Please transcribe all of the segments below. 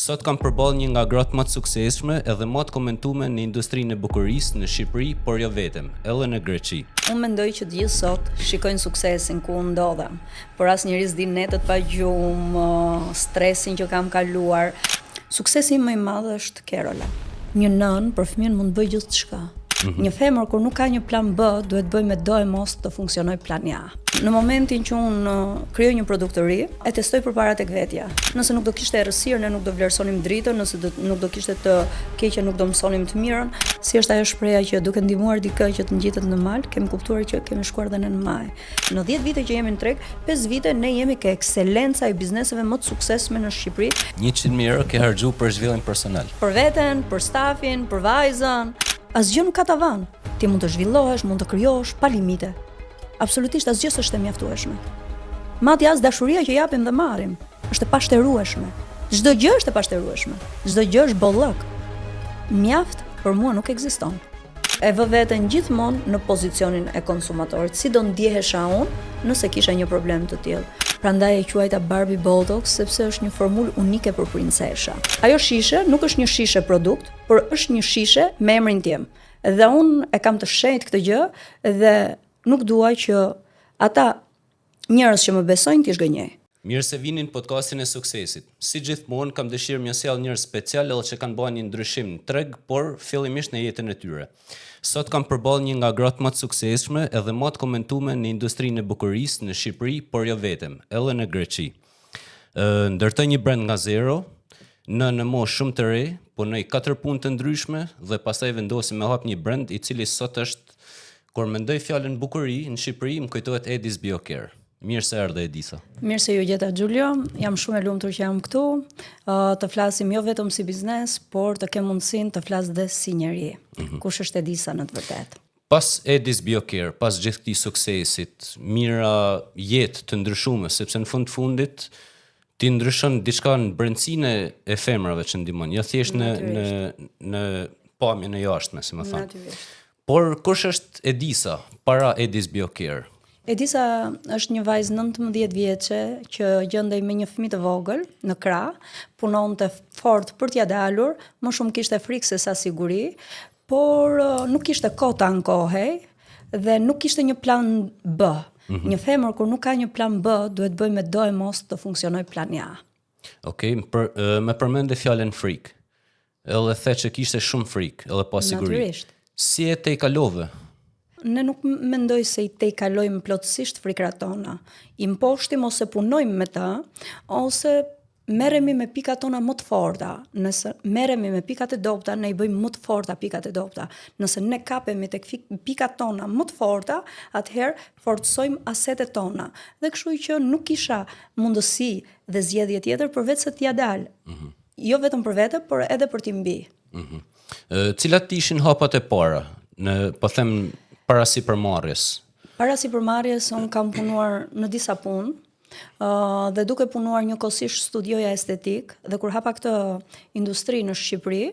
Sot kam përballë një nga gratë më të suksesshme edhe më të komentume në industrinë e bukurisë në Shqipëri, por jo vetëm, edhe në Greqi. Unë mendoj që të gjithë sot shikojnë suksesin ku unë ndodhem, por asnjeri s'di netët pa gjumë, stresin që kam kaluar. Suksesi im më i madh është Kerola. Një nënë për fëmijën mund të bëjë gjithçka. Mm -hmm. Një femër kur nuk ka një plan B, duhet të bëjë me doemos të funksionojë plani A. Në momentin që unë uh, krijoj një produkt të ri, e testoj përpara tek vetja. Nëse nuk do kishte errësirë, ne nuk do vlerësonim dritën, nëse do, nuk do kishte të keqe, nuk do mësonim të mirën. Si është ajo shprehja që duke ndihmuar dikë që të ngjitet në mal, kemi kuptuar që kemi shkuar dhe ne në majë. Në 10 vite që jemi në treg, 5 vite ne jemi ke ekselenca e bizneseve më të suksesshme në Shqipëri. 100.000 euro ke harxhu për zhvillim personal. Për veten, për stafin, për vajzën. Asgjë nuk ka tavan. Ti mund të zhvillohesh, mund të krijosh pa limite. Absolutisht asgjë s'është e mjaftueshme. Madje as dashuria që japim dhe marrim është e pashterueshme. Çdo gjë është e pashterueshme. Çdo gjë është bollëk. Mjaft për mua nuk ekziston. E vë veten gjithmonë në pozicionin e konsumatorit, si do ndjehesha unë nëse kisha një problem të tillë. Prandaj e quajta Barbie Botox sepse është një formulë unike për princesha. Ajo shishe nuk është një shishe produkt, por është një shishe me emrin tim. Dhe unë e kam të shenjtë këtë gjë dhe nuk dua që ata njerëz që më besojnë t'i zhgënjej. Mirë se vini në podcastin e suksesit. Si gjithmonë kam dëshirë me sjell njerëz special edhe që kanë bërë një ndryshim në treg, por fillimisht në jetën e tyre. Sot kam përballë një nga gratë më të suksesshme edhe më të komentume në industrinë e bukurisë në Shqipëri, por jo vetëm, edhe në Greqi. Ndërtoi një brand nga zero, në në moshë shumë të re, punoi katër punë të ndryshme dhe pastaj vendosi me hap një brand i cili sot është kur mendoj fjalën bukuri në Shqipëri më kujtohet Edis Biocare. Mirë se erdhe Edisa. Mirë se ju gjeta Giulio, jam shumë e lumtur që jam këtu, të flasim jo vetëm si biznes, por të kem mundësinë të flas dhe si njeri. Mm -hmm. Kush është Edisa në të vërtetë? Pas Edis Biocare, pas gjithë këtij suksesit, mijëra jetë të ndryshume, sepse në fund të fundit ti ndryshon diçka në brendësinë e femrave që ndihmon, jo thjesht në në në pamjen e jashtme, si me thënë. Por kush është Edisa para Edis Biocare? Edisa është një vajzë 19 vjeçe që gjendej me një fëmijë të vogël në krah, punonte fort për t'ia dalur, më shumë kishte frikë se sa siguri, por nuk kishte kohë të ankohej dhe nuk kishte një plan B. Mm -hmm. Një femër kur nuk ka një plan B, duhet bëjë me doemos të funksionojë plani A. Okej, okay, për, më përmende fjalën frikë. Edhe the që kishte shumë frikë, edhe pasiguri. Natyrisht. Si e tejkalove? Ne nuk mendoj se i tejkalojmë plotësisht frikrat tona. I mposhtim ose punojmë me ta, ose merremi me pikat tona më të forta. Nëse merremi me pikat e dobëta, ne i bëjmë më të forta pikat e dobëta. Nëse ne kapemi tek pikat tona më të forta, atëherë forcojmë asetet tona. Dhe kështu që nuk kisha mundësi dhe zgjedhje tjetër përveç se t'ia dal. Mm -hmm. Jo vetëm për vete, por edhe për tim bij. Mm -hmm. Cilat ishin hapat e para në po them para sipërmarrjes? Para sipërmarrjes unë kam punuar në disa punë, Uh, dhe duke punuar njëkohësisht studioja estetikë dhe kur hapa këtë industri në Shqipëri,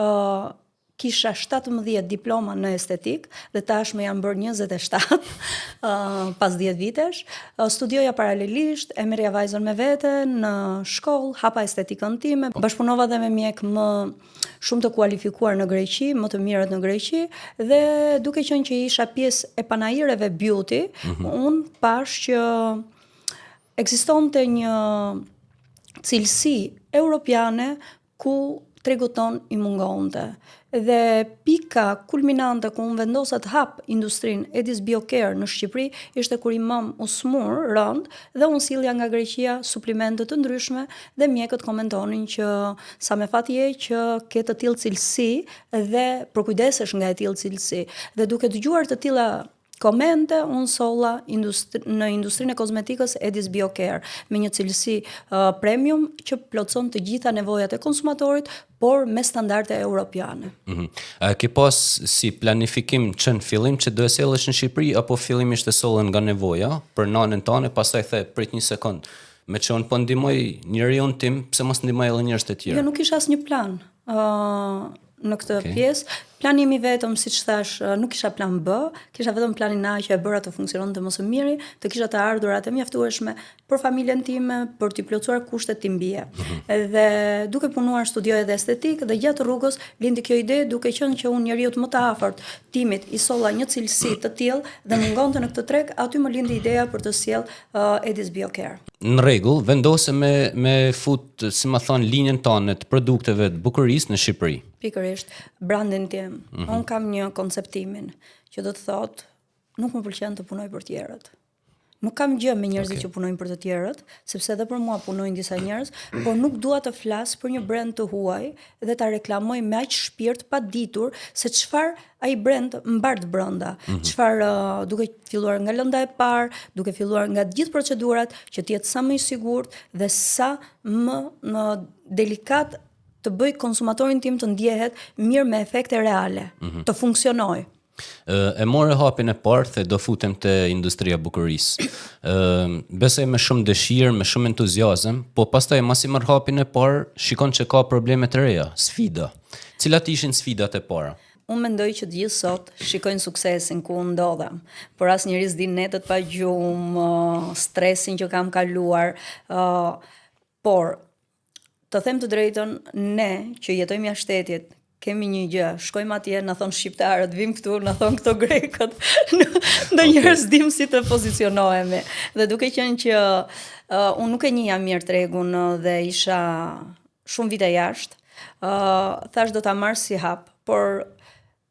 uh, kisha 17 diploma në estetikë dhe tashmë janë bërë 27 uh, pas 10 vitesh. Uh, studioja paralelisht, e merrja vajzën me vete në shkollë, hapa estetikën time, bashkëpunova dhe me mjekë më shumë të kualifikuar në Greqi, më të mirët në Greqi dhe duke qenë që isha pjesë e panaireve beauty, mm -hmm. unë pashë që ekzistonte një cilësi europiane ku tregut tonë i mungonte. Dhe pika kulminante ku unë vendosa të hap industrinë Edis Biocare në Shqipëri ishte kur im ëm u sëmur rëndë dhe unë sillja nga Greqia suplimente të ndryshme dhe mjekët komentonin që sa me fat je që ke të tillë cilësi dhe përkujdesesh nga e tillë cilësi. Dhe duke dëgjuar të tilla komente, unë solla industri, në industrinë e kozmetikës Edis Biocare me një cilësi uh, premium që plotëson të gjitha nevojat e konsumatorit, por me standarde europiane. Mm -hmm. A ke pas si planifikim që në fillim që do e sjellësh në Shqipëri apo fillimisht e solle nga nevoja për nanën tënde, pastaj the prit një sekond. Me që unë po ndihmoj njeriun tim, pse mos ndihmoj edhe njerëz të tjerë? Jo, nuk kisha asnjë plan. Ë uh, në këtë okay. pjesë. Plani im i vetëm, siç thashë, nuk kisha plan B, kisha vetëm planin A që e bëra të funksiononte më së miri, të kisha të ardhurat e mjaftueshme për familjen time, për t'i plotësuar kushtet tim bije. Mm -hmm. Dhe duke punuar studioj edhe estetikë dhe gjatë rrugës lindi kjo ide duke qenë që unë njeriut më të afërt timit i solla një cilësi të tillë dhe mungonte në këtë treg, aty më lindi ideja për të sjellë uh, Edis Biocare. Në rregull, vendose me me fut, si me thënë, linjën tënde të produkteve të bukurisë në Shqipëri. Pikërisht, brandin tim. Mm -hmm. Unë kam një konceptimin që do të thotë nuk më pëlqen të punoj për tjerët. Nuk kam gjë me njerëzit okay. që punojnë për të tjerët, sepse edhe për mua punojnë disa njerëz, por nuk dua të flas për një brand të huaj dhe ta reklamoj me aq shpirt pa ditur se çfarë ai brand mbart brenda, mm -hmm. çfarë uh, duke filluar nga lënda e parë, duke filluar nga të gjithë procedurat që të jetë sa më i sigurt dhe sa më më delikat të bëj konsumatorin tim të ndjehet mirë me efekte reale, mm -hmm. të funksionojë. E more hapin e parë the do futem te industria e bukurisë. Ë besoj me shumë dëshirë, me shumë entuziazëm, po pastaj masi merr hapin e parë, shikon që ka probleme të reja, sfida. Cilat ishin sfidat e para? Unë mendoj që të gjithë sot shikojnë suksesin ku unë ndodhem, por asnjeri s'di netët pa gjumë, stresin që kam kaluar, uh, por Të them të drejtën, ne që jetojmë jashtë shtetit, kemi një gjë, shkojmë atje, na thonë shqiptarët, vim këtu, na thonë këto grekët. Ndonjëherë okay. s'dim si të pozicionohemi. Dhe duke qenë që uh, unë nuk e njihja mirë tregun dhe isha shumë vite jashtë, uh, thashë do ta marr si hap, por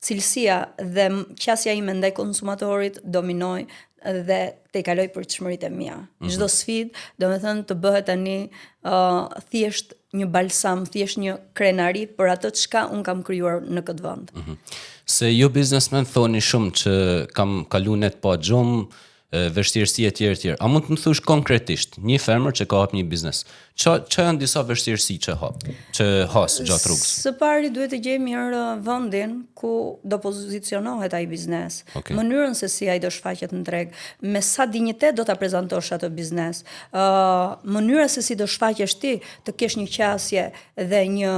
Cilësia dhe qasja ime ndaj konsumatorit dominoi dhe tejkaloi pritshmëritë e mia. Mm -hmm. Çdo sfidë, domethënë të bëhet tani uh, thjesht një balsam, thjesht një krenari për atë çka unë kam krijuar në këtë vend. Mm -hmm. Se ju biznesmen thoni shumë që kam kalu net pa gjumë, vështirësi e tjerë e tjerë. A mund të më thush konkretisht, një femër që ka hap një biznes, ça ça janë disa vështirësi që hap, që has gjatë rrugës? Së pari duhet të gjejë mirë vendin ku do pozicionohet ai biznes, okay. mënyrën se si ai do shfaqet në treg, me sa dinjitet do ta prezantosh atë biznes, ë uh, mënyra se si do shfaqesh ti, të kesh një qasje dhe një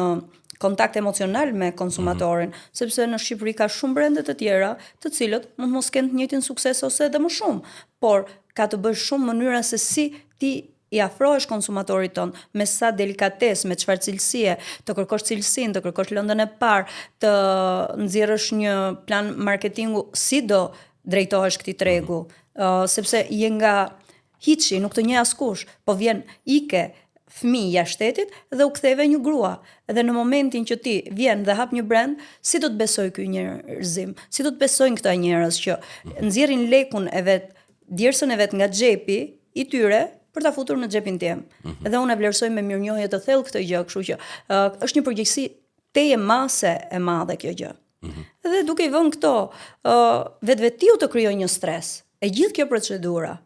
kontakt emocional me konsumatorin, mm -hmm. sepse në Shqipëri ka shumë brende të tjera, të cilët mund të mos kenë të njëjtin sukses ose edhe më shumë, por ka të bëjë shumë mënyra se si ti i afrohesh konsumatorit tënd, me sa delikatesë, me çfarë cilësie, të kërkosh cilësinë, të kërkosh lëndën e parë, të nxjerrësh një plan marketingu, si do drejtohesh këtij tregu, mm -hmm. uh, sepse je nga Hiçi, nuk të njeh askush, po vjen ike fëmijë jashtë shtetit dhe u ktheve një grua. Dhe në momentin që ti vjen dhe hap një brand, si do të besojë ky njerëzim? Si do të besojnë këta njerëz që nxjerrin lekun e vet, djersën e vet nga xhepi i tyre për ta futur në xhepin tim. Mm -hmm. Dhe unë e vlerësoj me mirënjohje të thellë këtë gjë, kështu që uh, është një përgjegjësi tej mase e madhe kjo gjë. Mm -hmm. Dhe duke i vënë këto, uh, vetvetiu të krijon një stres. E gjithë kjo procedura.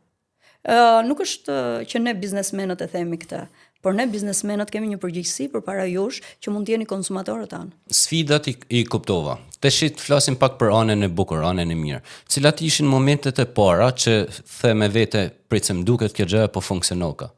Uh, nuk është që ne biznesmenët e themi këtë, por ne biznesmenët kemi një përgjegjësi përpara jush që mund të jeni konsumatorët tanë. Sfidat i, i kuptova. Tashi të flasim pak për anën e bukur, anën e mirë. Cilat ishin momentet e para që the me vete prit se më duket kjo gjë po funksionoka?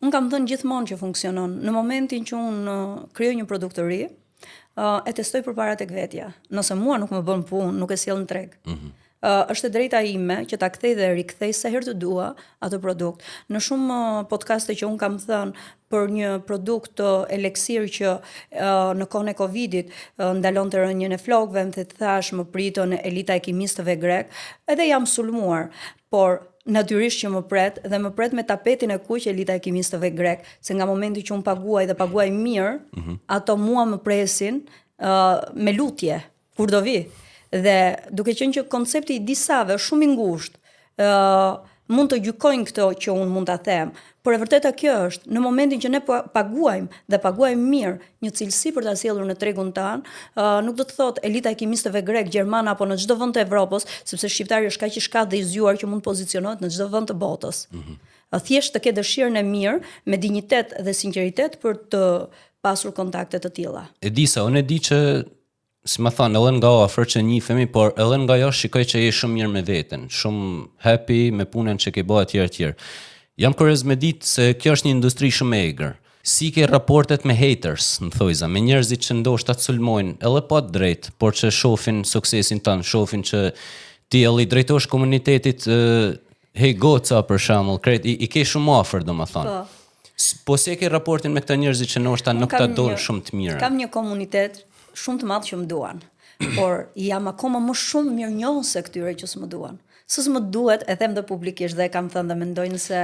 Unë kam thënë gjithmonë që funksionon. Në momentin që unë krijoj një produkt të ri, uh, e testoj përpara tek vetja. Nëse mua nuk më bën punë, nuk e sjell në treg. Mm -hmm. Uh, është e drejta ime që ta kthej dhe rikthej sa herë të dua atë produkt. Në shumë podcaste që unë kam thënë për një produkt të eliksir që uh, në kohën e Covidit uh, ndalonte rënien e flokëve, më the thashë më pritën elita e kimistëve grek, edhe jam sulmuar. Por natyrisht që më pret dhe më pret me tapetin e kuq elita e kimistëve grek, se nga momenti që unë paguaj dhe paguaj mirë, mm -hmm. ato mua më presin uh, me lutje kur do vi. Dhe duke qenë që koncepti i disave është shumë i ngushtë, ë uh, mund të gjykojnë këto që unë mund ta them, por e vërteta kjo është, në momentin që ne paguajmë dhe paguajmë mirë një cilësi për ta sjellur në tregun tanë, uh, nuk do të thotë elita e kimistëve grek, gjerman apo në çdo vend të Evropës, sepse shqiptari është kaq i shkathët dhe i zgjuar që mund të pozicionohet në çdo vend të botës. Mm -hmm. Thjesht të ketë dëshirën e mirë, me dinjitet dhe sinqeritet për të pasur kontakte të tilla. Edisa, unë e di që si me thanë, edhe nga afër që njifemi, por edhe nga jashtë shikoj që je shumë mirë me veten, shumë happy me punën që ke bërë etj etj. Jam kurioz me ditë se kjo është një industri shumë e egër. Si ke raportet me haters, në thojza, me njerëzit që ndoshta të sulmojnë edhe pa të drejtë, por që shofin suksesin tënd, shofin që ti edhe i drejtosh komunitetit uh, hej goca për shembull, krejt i, i ke shumë afër domethënë. Po. Po si e ke raportin me këta njerëzit që ndoshta nuk ta donë shumë të mirën? Kam një komunitet shumë të madh që më duan, por jam akoma më shumë mirënjohëse këtyre që s'më duan. Se s'më duhet, e them dhe publikisht dhe e kam thënë dhe mendojnë se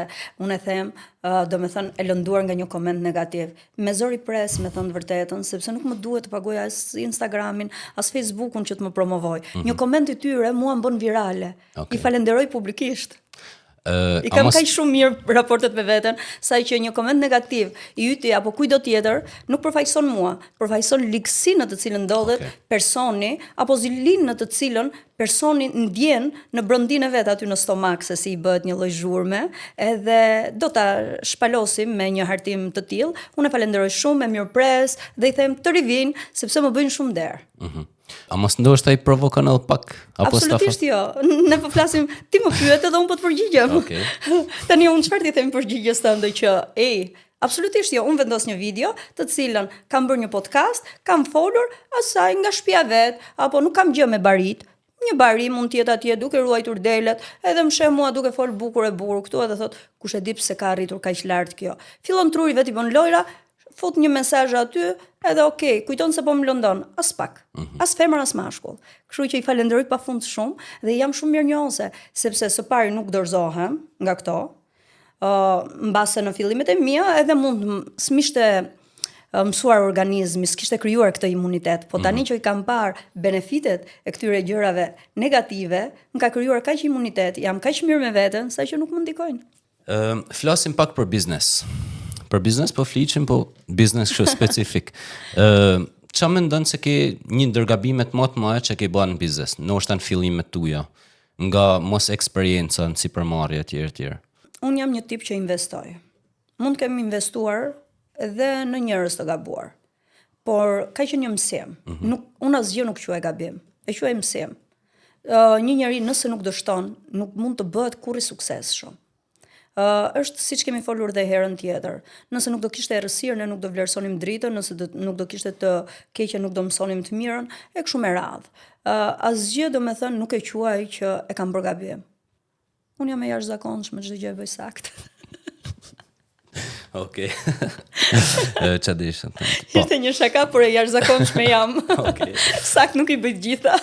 unë e them, uh, domethënë e lënduar nga një koment negativ. Me zor i pres me thënë të vërtetën, sepse nuk më duhet të paguaj as Instagramin, as Facebookun që të më promovoj. Mm -hmm. Një koment i tyre mua më bën virale. Okay. I falenderoj publikisht. Uh, I kam mos... kaq shumë mirë raportet me veten, sa që një koment negativ i yti apo kujdo tjetër nuk përfaqëson mua, përfaqëson ligësinë në të cilën ndodhet okay. personi apo zilinë në të cilën personi ndjen në brëndinë e vet aty në stomak se si i bëhet një lloj zhurme, edhe do ta shpalosim me një hartim të tillë. Unë e falenderoj shumë, e mirëpres dhe i them të rivijnë sepse më bëjnë shumë nder. Mm -hmm. A mos ndoshta i provokon edhe pak apo Absolutisht jo. Ne po flasim, ti më pyet edhe unë po të përgjigjem. Okej. Tani unë çfarë t'i them përgjigjes tënde që ej, Absolutisht jo, unë vendos një video, të cilën kam bërë një podcast, kam folur asaj nga shtëpia vet, apo nuk kam gjë me barit. Një bari mund të jetë atje duke ruajtur delet, edhe më sheh mua duke fol bukur e bukur këtu edhe thot, kush e di pse ka arritur kaq lart kjo. Fillon truri vet i bën lojra, fut një mesazh aty, edhe okay, kujton se po më lëndon, as pak. Mm -hmm. As femër as mashkull. Kështu që i falenderoj pafund shumë dhe jam shumë mirënjohëse, sepse së pari nuk dorëzohem nga këto, uh, mbase në fillimet e mia edhe mund s'm'ishte mësuar organizmi, s'kishte krijuar këtë imunitet, po tani mm -hmm. që i kam parë benefitet e këtyre gjërave negative, më ka krijuar kaq imunitet, jam kaq mirë me veten, sa që nuk më ndikojnë. Uh, flasim pak për biznes. Për biznes po fliqim, po biznes kështu specifik. Ë, uh, ça mendon se ke një ndër gabimet më të mëdha që ke bërë në biznes, ndoshta në fillimet tuaja? Nga mos eksperienca në sipërmarrje etj etj. Unë jam një tip që investoj. Mund të kem investuar dhe në njerëz të gabuar. Por ka qenë një mësim. Mm -hmm. Nuk unë asgjë nuk quaj gabim. E quaj mësim. Uh, një njeri nëse nuk dështon, nuk mund të bëhet kurrë i suksesshëm. Uh, është siç kemi folur dhe herën tjetër. Nëse nuk do kishte errësirë, ne nuk do vlerësonim dritën, nëse do, nuk do kishte të keqe, nuk do mësonim të mirën, e kështu me radhë. Uh, asgjë domethënë nuk e quaj që e kam bërë gabim. Unë jam e jashtëzakonshme, çdo gjë e bëj saktë. Okej. Ça desha. Po. Ishte një shaka, por e jashtëzakonshme jam. Okej. Saktë nuk i bëj të gjitha.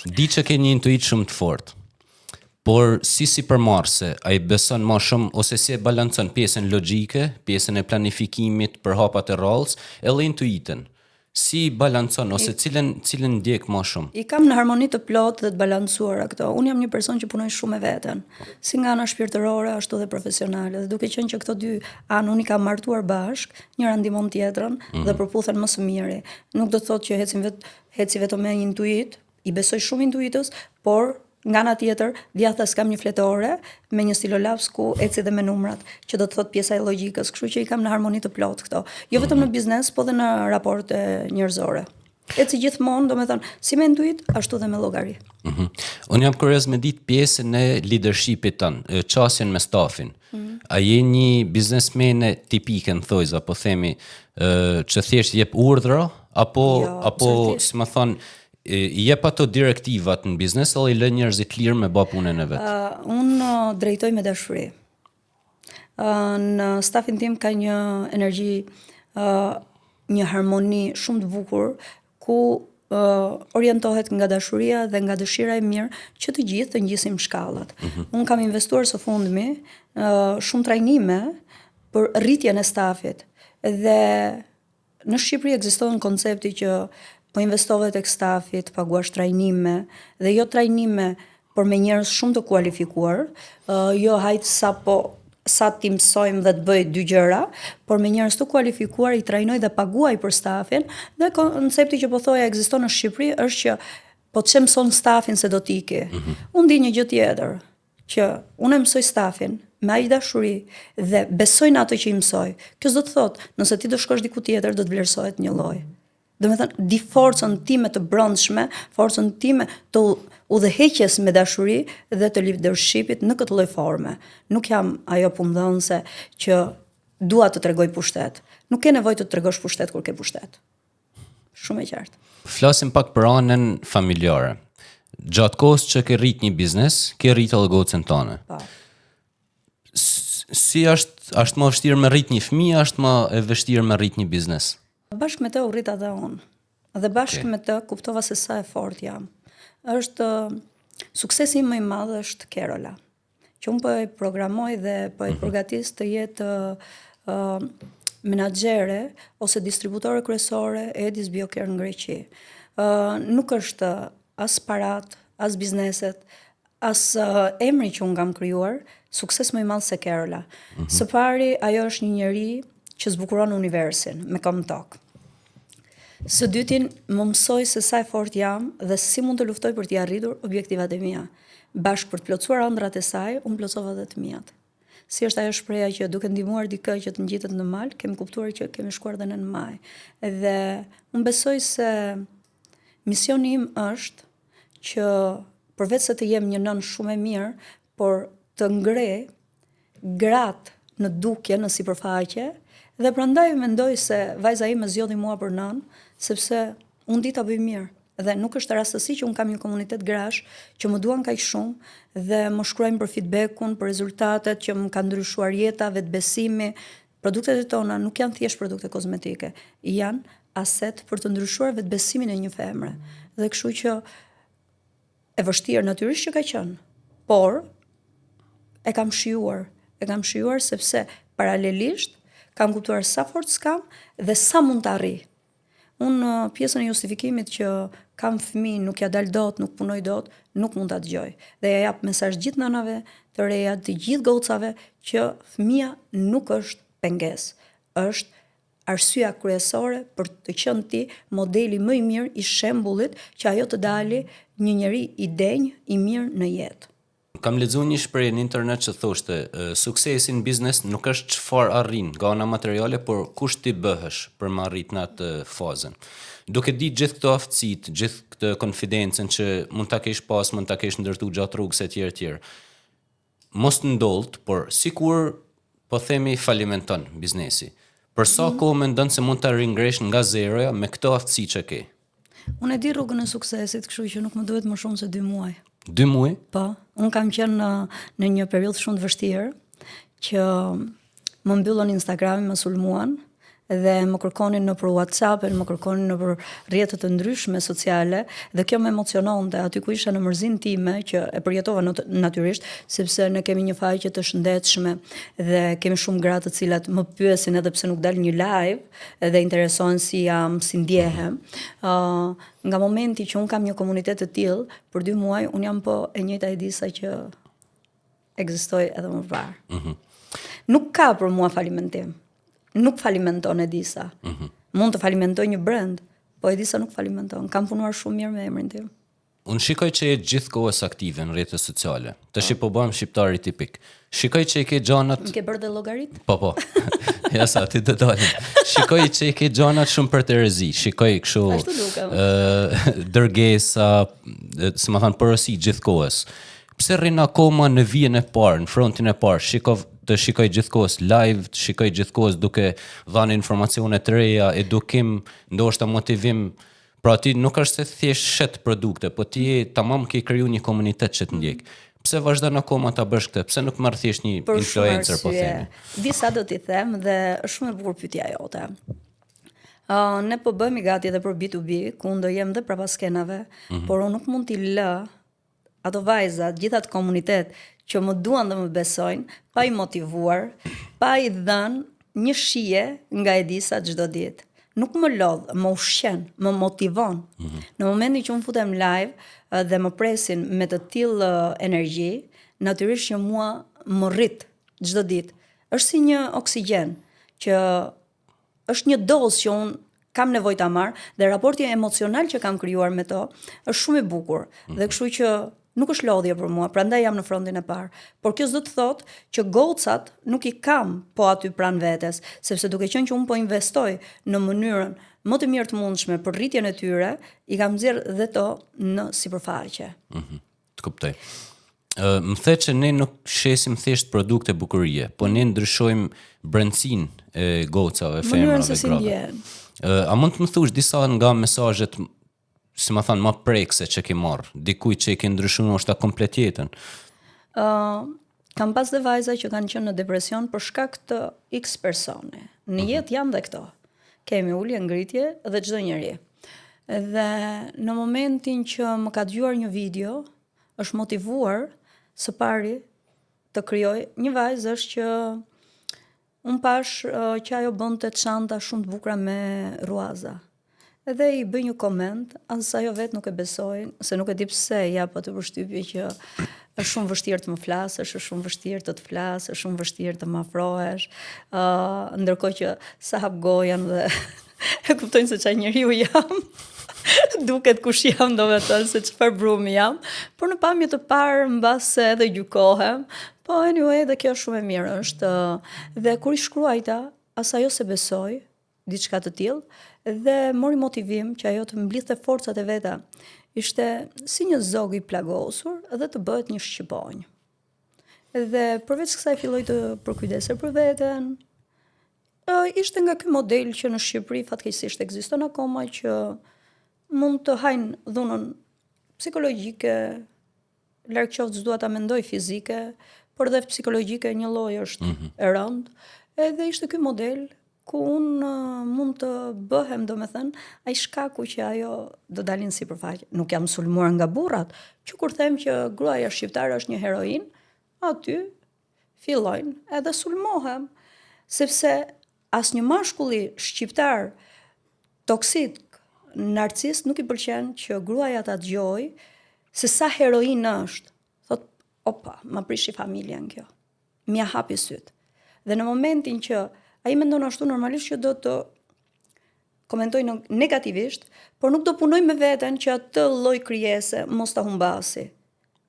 Di që ke një intuitë shumë të fortë. Por si sipërmarrëse, a i beson ma shumë ose si e balancon pjesën logjike, pjesën e planifikimit për hapat e radhës, edhe intuitën? Si i balancon ose cilën cilën ndjek ma shumë? I kam në harmoni të plotë dhe të balancuara këto. Unë jam një person që punoj shumë me veten, si nga ana shpirtërore ashtu dhe profesionale. Dhe duke qenë që këto dy anë unë i kam martuar bashkë, njëra ndihmon tjetrën mm -hmm. dhe përputhen më së miri. Nuk do të thotë që ecim vet eci vetëm me intuitë, I besoj shumë intuitës, por nga ana tjetër, djathtas kam një fletore me një stilolaps ku eci dhe me numrat, që do të thotë pjesa e logjikës, kështu që i kam në harmoni të plotë këto. Jo vetëm në mhm. biznes, po dhe në raporte njerëzore. Eci gjithmonë, domethënë, si me intuitë, ashtu dhe me llogari. Mm -hmm. Unë jam kurioz me ditë pjesën e leadershipit tënd, qasjen me stafin. Mm -hmm. A je një biznesmene tipike në thojza, po themi, që thjesht jep urdhra, apo, jo, apo si me thonë, I jep ato direktivat në biznes edhe i lë njerëzit të lirë me ba punën e vet. Uh, unë drejtoj me dashuri. Uh, në stafin tim ka një energji, uh, një harmoni shumë të bukur ku uh, orientohet nga dashuria dhe nga dëshira e mirë që të gjithë të ngjisim shkallët. Mm -hmm. Unë kam investuar së fundmi uh, shumë trajnime për rritjen e stafit dhe Në Shqipëri ekziston koncepti që po investove tek stafi, të paguash trajnime dhe jo trajnime, por me njerëz shumë të kualifikuar, uh, jo hajt sa po sa t'i mësojmë dhe të bëj dy gjëra, por me njerëz të kualifikuar i trajnoj dhe paguaj për stafin dhe koncepti që po thoja ekziston në Shqipëri është që po ç'e mëson stafin se do të iki. Mm -hmm. Unë di një gjë tjetër, që unë e mësoj stafin me aq dashuri dhe besoj në atë që i mësoj. Kjo s'do të thotë, nëse ti do shkosh diku tjetër, do të vlerësohet njëlloj. Domethënë, di forcën time të brendshme, forcën time të udhëheqjes me dashuri dhe të leadershipit në këtë lloj forme. Nuk jam ajo punëdhënëse që dua të tregoj pushtet. Nuk ke nevojë të tregosh pushtet kur ke pushtet. Shumë e qartë. Flasim pak për anën familjare. Gjatë kohës që ke rrit një biznes, ke rrit edhe gocën tënde. Po. Si është, është më vështirë me rrit një fëmijë, është më e vështirë me rrit një biznes? Bashkë me të u rrita dhe unë. Dhe bashkë okay. me të kuptova se sa e fortë jam. Është suksesi im më i madh është Kerola. Që unë po e programoj dhe po e mm -hmm. përgatis të jetë uh, menaxhere ose distributore kryesore e Edis Biocare në Greqi. Uh, nuk është as parat, as bizneset, as uh, emri që unë kam krijuar, sukses më i madh se Kerola. Mm -hmm. Së pari, ajo është një njeri që zbukuron universin me këmbë n'tokë. Së dyti, më mësoi se sa e fortë jam dhe si mund të luftoj për t'i arritur objektivat e mia. Bashkë për të plotësuar ëndrrat e saj, unë plotësova edhe të miat. Si është ajo shprehja që duke ndihmuar dikë që të ngjitet në mal, kemi kuptuar që kemi shkuar dhe ne në majë. Dhe unë besoj se misioni im është që përveç se të jem një nënë shumë e mirë, por të ngre gratë në dukje, në sipërfaqe, dhe prandaj mendoj se vajza ime zgjodhi mua për nënë, sepse unë di ta bëj mirë. Dhe nuk është rastësi që unë kam një komunitet grash që më duan kaq shumë dhe më shkruajnë për feedbackun, për rezultatet që më ka ndryshuar jeta, vetëbesimi. Produktet e tona nuk janë thjesht produkte kozmetike, janë aset për të ndryshuar vetëbesimin e një femre. Dhe kështu që E vështirë natyrisht që ka qenë, por e kam shijuar, e kam shijuar sepse paralelisht kam kuptuar sa forcë kam dhe sa mund të arrij. Unë pjesën e justifikimit që kam fëmijë, nuk ja dal dot, nuk punoj dot, nuk mund ta dëgjoj. Dhe ja jap mesazh gjithë nënave të reja, të gjithë gocave që fëmija nuk është pengesë, është arsyeja kryesore për të qenë ti modeli më i mirë i shembullit që ajo të dali një njeri i denjë, i mirë në jetë. Kam lexuar një shprehje në internet që thoshte, suksesi në biznes nuk është çfarë arrin nga ana materiale, por kush ti bëhesh për me arrit në atë fazën. Duke ditë gjithë këto aftësitë, gjithë këtë konfidencën që mund ta kesh pas, mund ta kesh ndërtu gjatë rrugës etj etj. Mos të ndodhtë, por sikur po themi falimenton biznesi. Për sa mm. kohë mendon se mund ta ringresh nga zeroja me këto aftësi që ke? Unë e di rrugën e suksesit, kështu që nuk më duhet më shumë se 2 muaj. 2 muaj? Po, unë kam qenë në, në një periudhë shumë të vështirë që Më mbyllën Instagramin, më sulmuan dhe më kërkonin nëpër WhatsApp, më kërkonin nëpër rrjete të ndryshme sociale dhe kjo më emociononte aty ku isha në mërzinë time që e përjetova natyrisht sepse ne kemi një faqe të shëndetshme dhe kemi shumë gra të cilat më pyesin edhe pse nuk dal një live dhe interesohen si jam, si ndjehem. Ë uh, nga momenti që unë kam një komunitet të tillë, për dy muaj unë jam po e njëjta Edisa që ekzistoi edhe më parë. Mm -hmm. Nuk ka për mua falimentim. Nuk falimenton Edisa. Mm -hmm. Mund të falimentoj një brand, po Edisa nuk falimenton. Kam punuar shumë mirë me emrin tim. Unë shikoj që je gjithë kohës aktive në rrjetet sociale. Tashi po bëhem shqiptari tipik. Shikoj që i ke gjanat... Më ke bërë dhe llogarit? Po, po. ja sa, ti të dalin. Shikoj që i ke gjanat shumë për terezi. Shikoj kështu... Ashtu dukem. dërgesa, si me thanë, porosi gjithë kohës. Pse rrin akoma në vijën e parë, në frontin e parë, shiko, të shikoj gjithë kohës live, të shikoj gjithë kohës duke dhënë informacione të reja, edukim, ndoshta motivim. Pra ti nuk është se thjesht shet produkte, po ti je tamam ke kriju një komunitet që të ndjek. Pse vazhdon akoma ta bësh këtë? Pse nuk merr thjesht një Për influencer po themi? Disa do t'i them dhe është shumë e bukur pyetja jote. Uh, ne po bëhemi gati edhe për B2B, ku unë do jem dhe prapa skenave, mm -hmm. por unë nuk mund t'i lë ato vajza, gjithë atë komunitet që më duan dhe më besojnë, pa i motivuar, pa i dhënë një shije nga Edisa çdo ditë. Nuk më lodh, më ushqen, më motivon. Mm -hmm. Në momentin që unë futem live dhe më presin me të tillë energji, natyrisht që mua më rrit çdo ditë. Është si një oksigjen që është një dozë që unë kam nevojë ta marr dhe raporti emocional që kam krijuar me to është shumë i bukur. Mm -hmm. Dhe kështu që nuk është lodhje për mua, prandaj jam në frontin e parë. Por kjo s'do të thotë që gocat nuk i kam po aty pranë vetes, sepse duke qenë që unë po investoj në mënyrën më të mirë të mundshme për rritjen e tyre, i kam nxjerrë dhe to në sipërfaqe. Mm -hmm. Të kuptoj. Më the që ne nuk shesim thjesht produkte bukurie, po ne ndryshojmë brendësinë e gocave, femrave, se si grave. A mund të më thuash disa nga mesazhet, si me thanë, ma prekëse që ke marrë, dikujt që i ke ndryshuar ndoshta komplet jetën? Ë, kam pas dhe vajza që kanë qenë në depresion për shkak të X personi. Në mhm. jetë janë dhe këto. Kemi ulje, ngritje dhe çdo njeri. Dhe në momentin që më ka dëgjuar një video, është motivuar së pari të krijoj. Një vajzë është që unë pashë që ajo bënte çanta shumë të bukura me rruaza. Edhe i bëj një koment, as ajo vetë nuk e besoi, se nuk e di pse jap atë përshtypje që është shumë vështirë të më flasësh, është shumë vështirë të të flas, është shumë vështirë të më afrohesh. Ë, uh, ndërkohë që sa hap gojën dhe e kuptojnë se çfarë njeriu jam. Duket kush jam, domethënë se çfarë brumi jam, por në pamje të parë mbase edhe gjykohem. Po anyway, dhe kjo është shumë e mirë është. Dhe kur i shkruajta, as ajo s'e besoi diçka të tillë dhe mori motivim që ajo të mblidhte forcat e veta. Ishte si një zog i plagosur dhe të bëhet një shqiponjë. Dhe përveç kësaj filloi të përkujdeset për veten, Ishte nga ky model që në Shqipëri fatkeqësisht ekziston akoma që mund të hajnë dhunën psikologjike, larg qoftë s'dua ta mendoj fizike, por dhe psikologjike një lloj është mm -hmm. e rëndë. Edhe ishte ky model ku unë mund të bëhem, domethënë, ai shkaku që ajo do dalin në sipërfaqe. Nuk jam sulmuar nga burrat, që kur them që gruaja shqiptare është një heroinë, aty fillojnë edhe sulmohem, sepse asnjë mashkulli shqiptar toksik, narcist nuk i pëlqen që gruaja ta dëgjojë se sa heroinë është. Thotë, opa, ma prishi familjen kjo. M'ia hapi sytë. Dhe në momentin që ai mendon ashtu normalisht që do të komentojë negativisht, por nuk do punojë me veten që atë lloj krijese mos ta humbasi.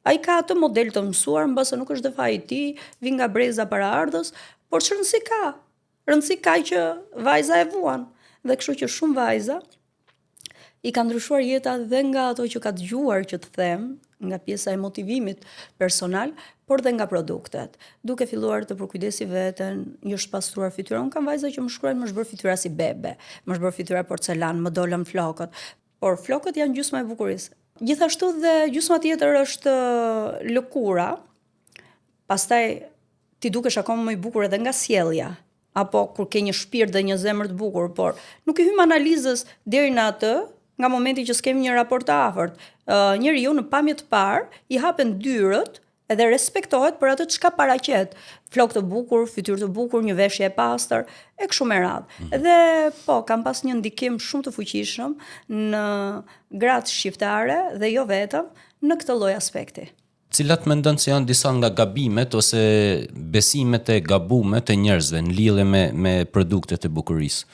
Ai ka atë model të mësuar, mbase nuk është dhe faji i tij, vijnë nga breza paraardhës, por ç'rëndësi ka? Rëndësi ka që vajza e vuan. Dhe kështu që shumë vajza i ka ndryshuar jeta dhe nga ato që ka dëgjuar që të them, nga pjesa e motivimit personal, por dhe nga produktet. Duke filluar të përkujdesi veten, i është pastruar fytyra. Unë kam vajza që më shkruajnë më është bërë fytyra si bebe, më është bërë fytyra porcelan, më dolën flokët. Por flokët janë gjysma e bukurisë. Gjithashtu dhe gjysma tjetër është lëkura. Pastaj ti dukesh akoma më i bukur edhe nga sjellja, apo kur ke një shpirt dhe një zemër të bukur, por nuk i hym analizës deri në atë, nga momenti që s'kemi një raport të afërt. Uh, njeriu në pamje të parë i hapen dyerët edhe respektohet për atë çka paraqet, flokë të bukur, fytyrë të bukur, një veshje e pastër e kështu me radhë. Mm -hmm. Dhe po, kam pas një ndikim shumë të fuqishëm në gratë shqiptare dhe jo vetëm në këtë lloj aspekti. Cilat mendon se janë disa nga gabimet ose besimet e gabume të njerëzve në lidhje me me produktet e bukurisë?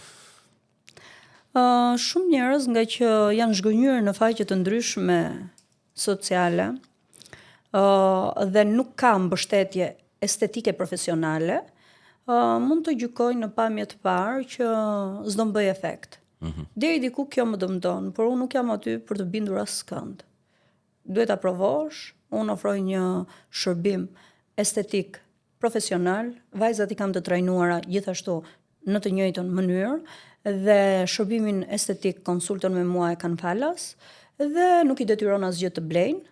Uh, shumë njerëz nga që janë zhgënjyer në faqe të ndryshme sociale uh, dhe nuk ka mbështetje estetike profesionale, uh, mund të gjykojnë në pamje të parë që s'do më bëjë efekt. Mm -hmm. Deri diku kjo më dëmton, por unë nuk jam aty për të bindur askënd. Duhet ta provosh, unë ofroj një shërbim estetik profesional, vajzat i kam të trajnuara gjithashtu në të njëjtën mënyrë dhe shërbimin estetik konsultën me mua e kanë falas dhe nuk i detyron asgjë të blejnë,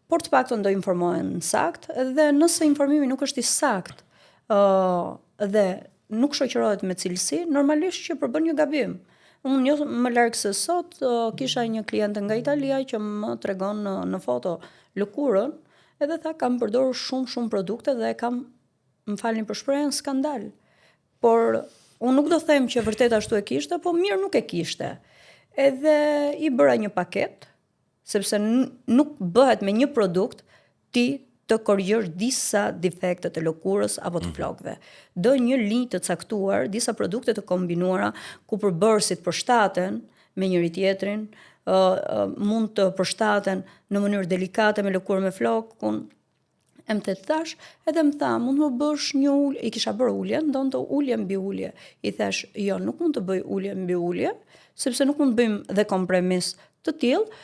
por të paktën do informohen saktë dhe nëse informimi nuk është i saktë ë uh, dhe nuk shoqërohet me cilësi, normalisht që përbën një gabim. Unë jo më larg se sot uh, kisha një kliente nga Italia që më tregon në, në foto lëkurën, edhe tha kam përdorur shumë shumë produkte dhe e kam më falni për shprehjen skandal. Por unë nuk do them që vërtet ashtu e kishte, po mirë nuk e kishte. Edhe i bëra një paketë, sepse nuk bëhet me një produkt ti të korrigjosh disa defekte të lëkurës apo të mhm. flokëve. Do një linjë të caktuar, disa produkte të kombinuara ku përbërësit përshtaten me njëri tjetrin, uh, mund të përshtaten në mënyrë delikate me lëkurën me flokun, E më the të thash, edhe më tha, mund të më bësh një ulje, i kisha bërë ulje, donte ulje mbi ulje. I thash, jo, nuk mund të bëj ulje mbi ulje, sepse nuk mund të bëjmë dhe kompromis të tillë,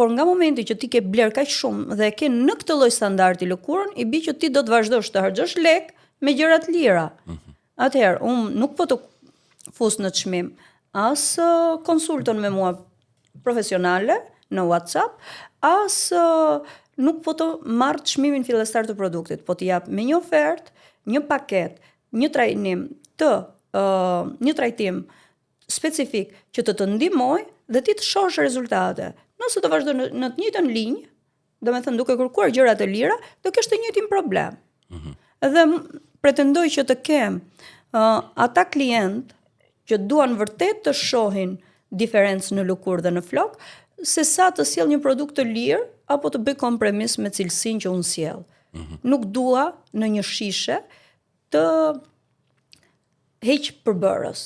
Por nga momenti që ti ke bler kaq shumë dhe e ke në këtë lloj standardi lëkurën, i bie që ti do të vazhdosh të harxhosh lek me gjëra të lira. Mm -hmm. Atëherë, unë nuk po të fus në çmim as konsultën me mua profesionale në WhatsApp, as nuk po të marr çmimin fillestar të produktit, po të jap me një ofertë, një paketë, një trajnim të uh, një trajtim specifik që të të ndihmojë dhe ti të shohësh rezultate. Nëse do vazhdosh në, në të njëjtën linjë, domethënë duke kërkuar gjëra të lira, do kesh të njëjtin problem. Mm -hmm. Dhe pretendoj që të kem uh, ata klient që duan vërtet të shohin diferencë në lëkurë dhe në flok, se sa të sjell një produkt të lirë apo të bëj kompromis me cilësinë që unë sjell. Mm -hmm. Nuk dua në një shishe të heq përbërës.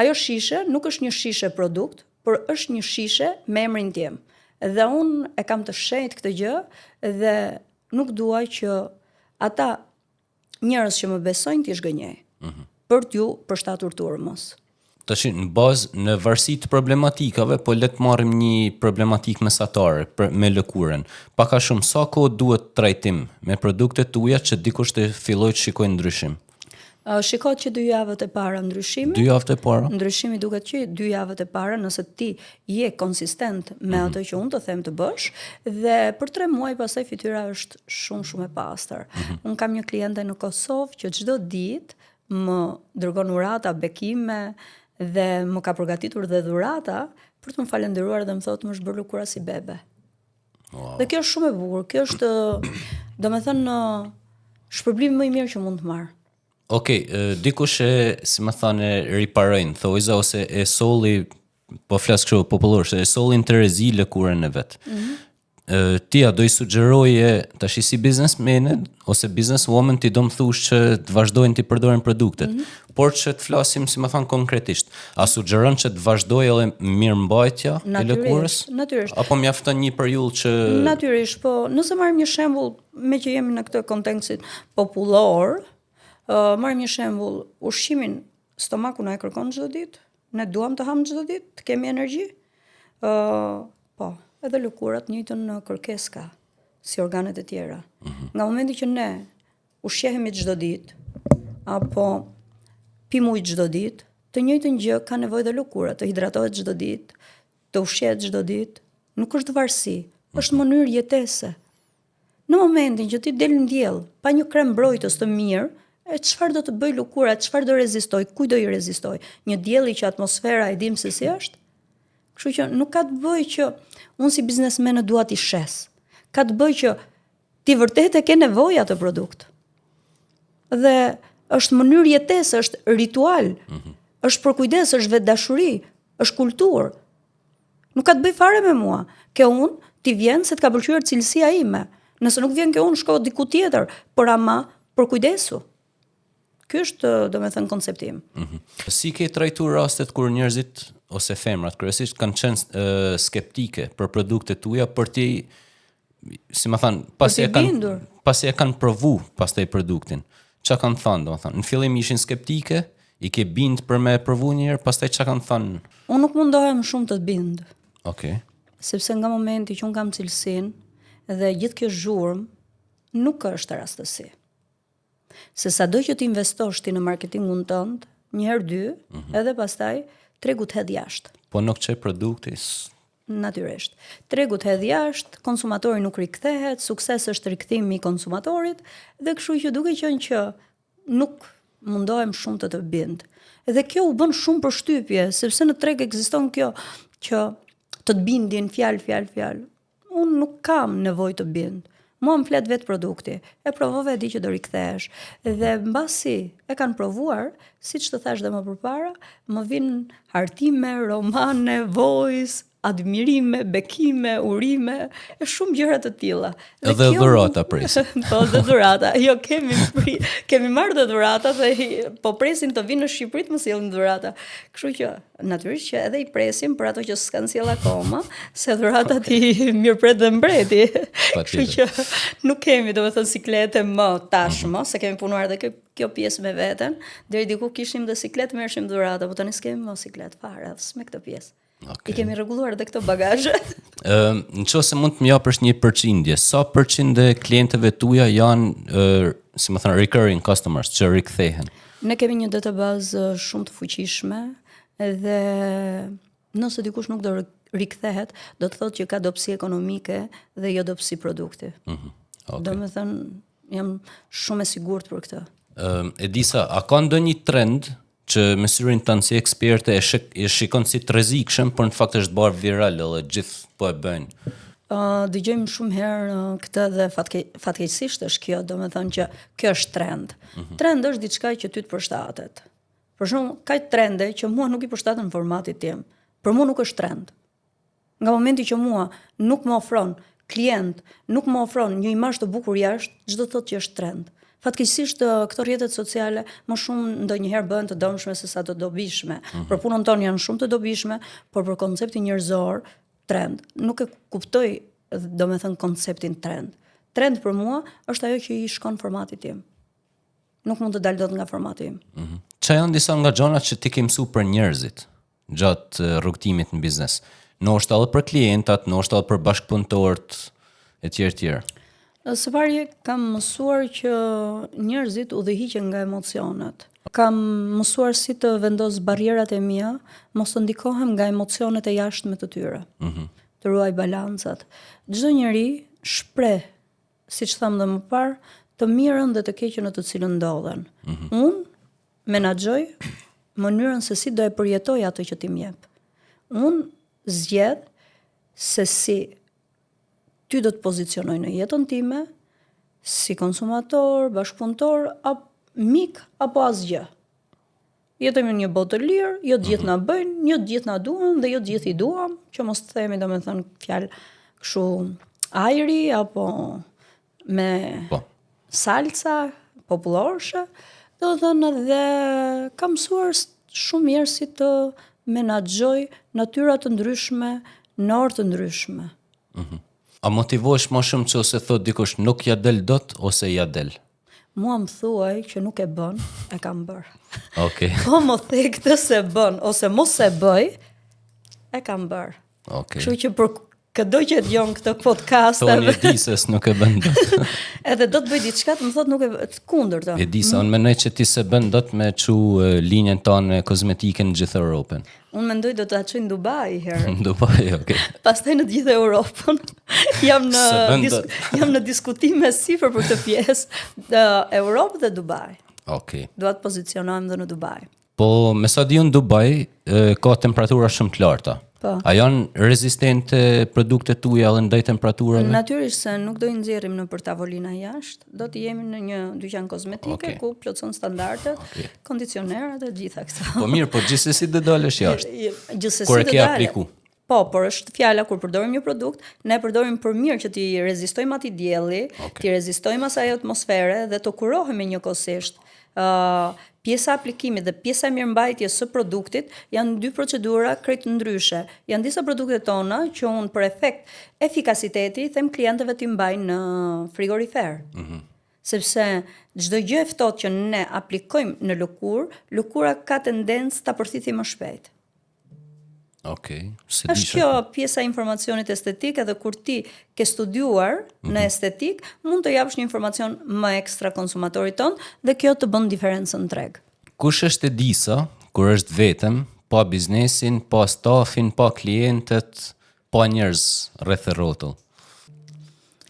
Ajo shishe nuk është një shishe produkt, por është një shishe me emrin tim. Dhe unë e kam të shenjtë këtë gjë dhe nuk dua që ata njerëz që më besojnë t'i zhgënjej. Mm -hmm. Për t'ju përshtatur turmës. Tash në bazë në varësi të problematikave, po le të marrim një problematikë mesatare për, me lëkurën. Pak a shumë sa kohë duhet trajtim me produktet tuaja që dikush të fillojë të shikojë ndryshim? Uh, shikohet që dy javët e para ndryshimi. Dy javët e para? Ndryshimi duket që dy javët e para nëse ti je konsistent me mm -hmm. atë që unë të them të bësh dhe për tre muaj pastaj fytyra është shumë shumë e pastër. Mm -hmm. Unë kam një kliente në Kosovë që çdo ditë më dërgon urata, bekime dhe më ka përgatitur dhe dhurata për të më falënderuar dhe më thotë më është bërë lëkura si bebe. Wow. Dhe kjo është shumë e bukur. Kjo është domethënë shpërblimi më i mirë që mund të marr. Okej, okay, dikush e, si me thanë, riparoi në thojza ose e solli po flas kështu popullor, se e solli në terezi lëkurën e vet. Mm -hmm. Ti a do i sugjeroje tash si businessman ose businesswoman ti do më thush që të vazhdojnë të përdorin produktet. Mm -hmm. Por që të flasim si me thanë konkretisht, a sugjeron që të vazhdojë edhe mirëmbajtja e lëkurës? Natyrisht. Apo mjafton një periudhë që Natyrisht, po nëse marrim një shembull me që jemi në këtë kontekstin popullor, uh, marrim një shembull, ushqimin stomaku na e kërkon çdo ditë, Ne duam të hamë çdo ditë, të kemi energji? Ë, uh, po, edhe lëkura të njëjtën kërkesë ka si organet e tjera. Mm -hmm. Nga momenti që ne ushqehemi çdo ditë apo pimë ujë çdo ditë, të njëjtën gjë ka nevojë dhe lëkura, të hidratohet çdo ditë, të ushqehet çdo ditë, nuk është varësi, është mhm. mënyrë jetese. Në momentin që ti del në diell pa një krem mbrojtës të mirë, e çfarë do të bëjë lëkura, çfarë do rezistojë, kujt do i rezistojë? Një dielli që atmosfera e dim se si është? Kështu që nuk ka të bëjë që unë si biznesmen dua t'i shes. Ka të bëjë që ti vërtet e ke nevojë atë produkt. Dhe është mënyrë jetese, është ritual. Mm -hmm. Është përkujdes, është vetëdashuri, është kulturë. Nuk ka të bëjë fare me mua. Ke unë, ti vjen se të ka pëlqyer cilësia ime. Nëse nuk vjen ke unë, shko diku tjetër, por ama përkujdesu. Ky është, domethënë, koncepti im. Mm -hmm. Si ke trajtuar rastet kur njerëzit ose femrat kryesisht kanë qenë uh, skeptike për produktet tuaja për ti si me thanë, pasi e kanë pasi e kanë provu pastaj produktin. Çka kanë thënë, domethënë, në fillim ishin skeptike, i ke bind për me provu një herë, pastaj çka kanë thënë? Unë nuk mundohem shumë të bind. Okej. Okay. Sepse nga momenti që unë kam cilësinë dhe gjithë kjo zhurmë nuk është rastësi. Se sado që të investosh ti në marketingun tënd, një herë dy, mm -hmm. edhe pastaj tregu të hedh jashtë. Po nuk qe produkti. Natyrisht. Tregu të hedh jashtë, konsumatori nuk rikthehet, sukses është rikthimi i konsumatorit dhe kështu që duke qenë që nuk mundohem shumë të të bind. Edhe kjo u bën shumë përshtypje, sepse në treg ekziston kjo që të të bindin fjalë, fjalë, fjalë. Unë nuk kam nevojë të bind. Mua më flet vetë produkti. E provove e di që do rikthehesh. Dhe mbasi e kanë provuar, siç të thashë dhe më përpara, më vijnë hartime, romane, voice, admirime, bekime, urime, e shumë gjëra të tilla. Dhe Edhe kjo... dhurata presim. po, dhe dhurata. Jo, kemi pri, kemi marrë dhe dhurata dhe po presim të vinë në Shqipëri të më sjellin dhurata. Kështu që Natyrisht që edhe i presim për ato që s'kanë sjellë akoma, se dhuratat okay. i mirëpret dhe mbreti. Kështu që nuk kemi, domethënë, siklete më tashmë, mm -hmm. se kemi punuar edhe kjo, kjo pjesë me veten, deri diku kishim dhe siklet merrshim dhurata, po tani s'kemi më siklet fare, as me këtë pjesë. Okay. I kemi rregulluar edhe këto bagazhe. Ë, në qoftë se mund të më japësh një përqindje, sa përqind e klientëve tuaja janë, ë, si më thënë, recurring customers që rikthehen? Ne kemi një database shumë të fuqishme dhe nëse dikush nuk do rikthehet, do të thotë që ka dobësi ekonomike dhe jo dobësi produkti. Mm -hmm. okay. Do me thënë, jam shumë e sigurt për këtë. Ë, Edisa, a ka ndonjë trend që me syrin tënd si eksperte e, shik, e shikon si të rrezikshëm, por në fakt është bërë viral edhe gjithë po e bëjnë? Uh, dëgjojmë shumë herë uh, këtë dhe fatke, fatkeqësisht është kjo, do me thënë që kjo është trend. Mm -hmm. Trend është diçka që ty të përshtatet. Për shembull, ka trende që mua nuk i përshtaten formatit tim. Për mua nuk është trend. Nga momenti që mua nuk më ofron klient, nuk më ofron një imazh të bukur jashtë, ç'do të thotë që është trend. Fatkeqësisht këto rrjetet sociale më shumë ndonjëherë bëhen të dëmshme se sa të dobishme. Mm -hmm. Për punën tonë janë shumë të dobishme, por për konceptin njerëzor trend. Nuk e kuptoj domethënë konceptin trend. Trend për mua është ajo që i shkon formatit tim. Nuk mund të dal dot nga formati im. Mm -hmm. Ça janë disa nga gjanat që ti ke mësu për njerëzit gjatë rrugëtimit në biznes? Ndoshta edhe për klientat, ndoshta edhe për bashkëpunëtorët e tjerë tjerë. Së pari kam mësuar që njerëzit udhëhiqen nga emocionet. Kam mësuar si të vendos barrierat e mia, mos të ndikohem nga emocionet e jashtme të tyre. Mm -hmm. Të ruaj balancat. Çdo njeri shpreh siç thamë dhe më parë, të mirën dhe të keqen në të cilën ndodhen. Mm -hmm. Unë menaxhoj mënyrën se si do e përjetoj atë që ti më jep. Unë zgjedh se si ty do të pozicionoj në jetën time, si konsumator, bashkëpunëtor, ap, mik apo asgjë. Jetojmë në një botë të lirë, jo të gjithë mm -hmm. na bëjnë, jo të gjithë na duan dhe jo të gjithë i duam, që mos të themi domethënë fjalë kështu ajri apo me po. salca popullorëshe, do të thënë dhe kam mësuar shumë mirë si të menaxhoj natyra të ndryshme në orë të ndryshme. Mm -hmm. A motivohesh më shumë që ose thot dikush nuk ja del dot ose ja del? Mua më thuaj që nuk e bën, e kam bërë. Okej. Okay. Po më the këtë s'e bën ose mos e bëj, e kam bërë. Okej. Okay. Kështu që për këdo që e dëgjon këtë podcast edhe Edisës nuk e bën dot. edhe do të bëj diçka të më thotë nuk e të kundërtën. Edisa, mm. unë mendoj që ti s'e bën dot me çu linjën tënde kozmetike në gjithë Europën. Unë mendoj do ta çoj në Dubai herë. Në Dubai, okay. Pastaj në të gjithë Europën. jam në disk, jam në diskutime sipër për këtë pjesë, në Europë dhe Dubai. Okej. Okay. Dua të pozicionohem dhe në Dubai. Po, me sa di unë Dubai ka temperatura shumë të larta. Po. A janë rezistente produktet tuaja edhe ndaj temperaturave? Natyrisht se nuk do i nxjerrim nëpër tavolina jashtë, do të jemi në një dyqan kozmetike okay. ku plotëson standardet, okay. kondicionerat e gjitha këto. Po mirë, po gjithsesi do dalësh jashtë. Gjithsesi do dalësh. Apliku. Po, por është fjala kur përdorim një produkt, ne e përdorim për mirë që t'i rezistojmë atij dielli, okay. t'i rezistojmë asaj atmosfere dhe të kurohemi njëkohësisht. Ë uh, pjesa e aplikimit dhe pjesa e mirëmbajtjes së produktit janë dy procedura krejt ndryshe. Janë disa produkte tona që unë për efekt efikasiteti i them klientëve t'i mbajnë në frigorifer. Mm -hmm. Sepse çdo gjë e ftohtë që ne aplikojmë në lëkurë, lëkura ka tendencë ta përthithi më shpejt. Okej, okay, s'e Është kjo pjesa e informacionit estetik edhe kur ti ke studiuar mm -hmm. në mhm. estetik, mund të japësh një informacion më ekstra konsumatorit tënd dhe kjo të bën diferencën në treg. Kush është Edisa kur është vetëm, pa biznesin, pa stafin, pa klientët, pa njerëz rreth e rrotull?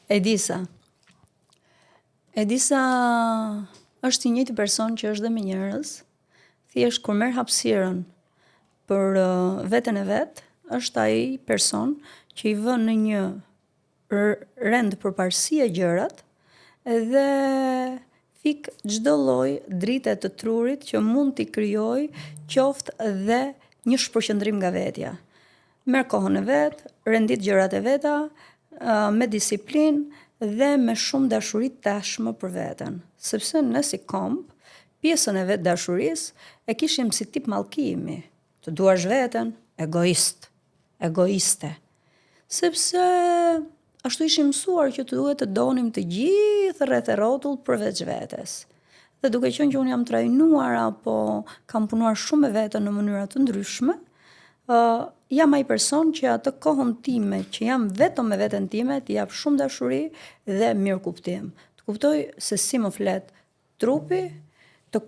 Edisa. Edisa është i njëjti person që është dhe me njerëz. Thjesht kur merr hapësirën për veten e vet, është ai person që i vë në një rend përparësie gjërat dhe fik çdo lloj drite të trurit që mund t'i krijojë qoftë dhe një shpërqendrim nga vetja. Merr kohën e vet, rendit gjërat e veta me disiplinë dhe me shumë dashuri tashmë për veten, sepse ne si komb pjesën e vetëdashurisë e kishim si tip mallkimi, të duash veten, egoist, egoiste. Sepse ashtu ishim mësuar që duhet të donim të gjithë rreth e rrotull përveç vetes. Dhe duke qenë që unë jam trajnuar apo kam punuar shumë me veten në mënyra të ndryshme, ë uh, Jam ai person që atë kohën time që jam vetëm me veten time, t'i jap shumë dashuri dhe mirëkuptim. Të kuptoj se si më flet trupi, të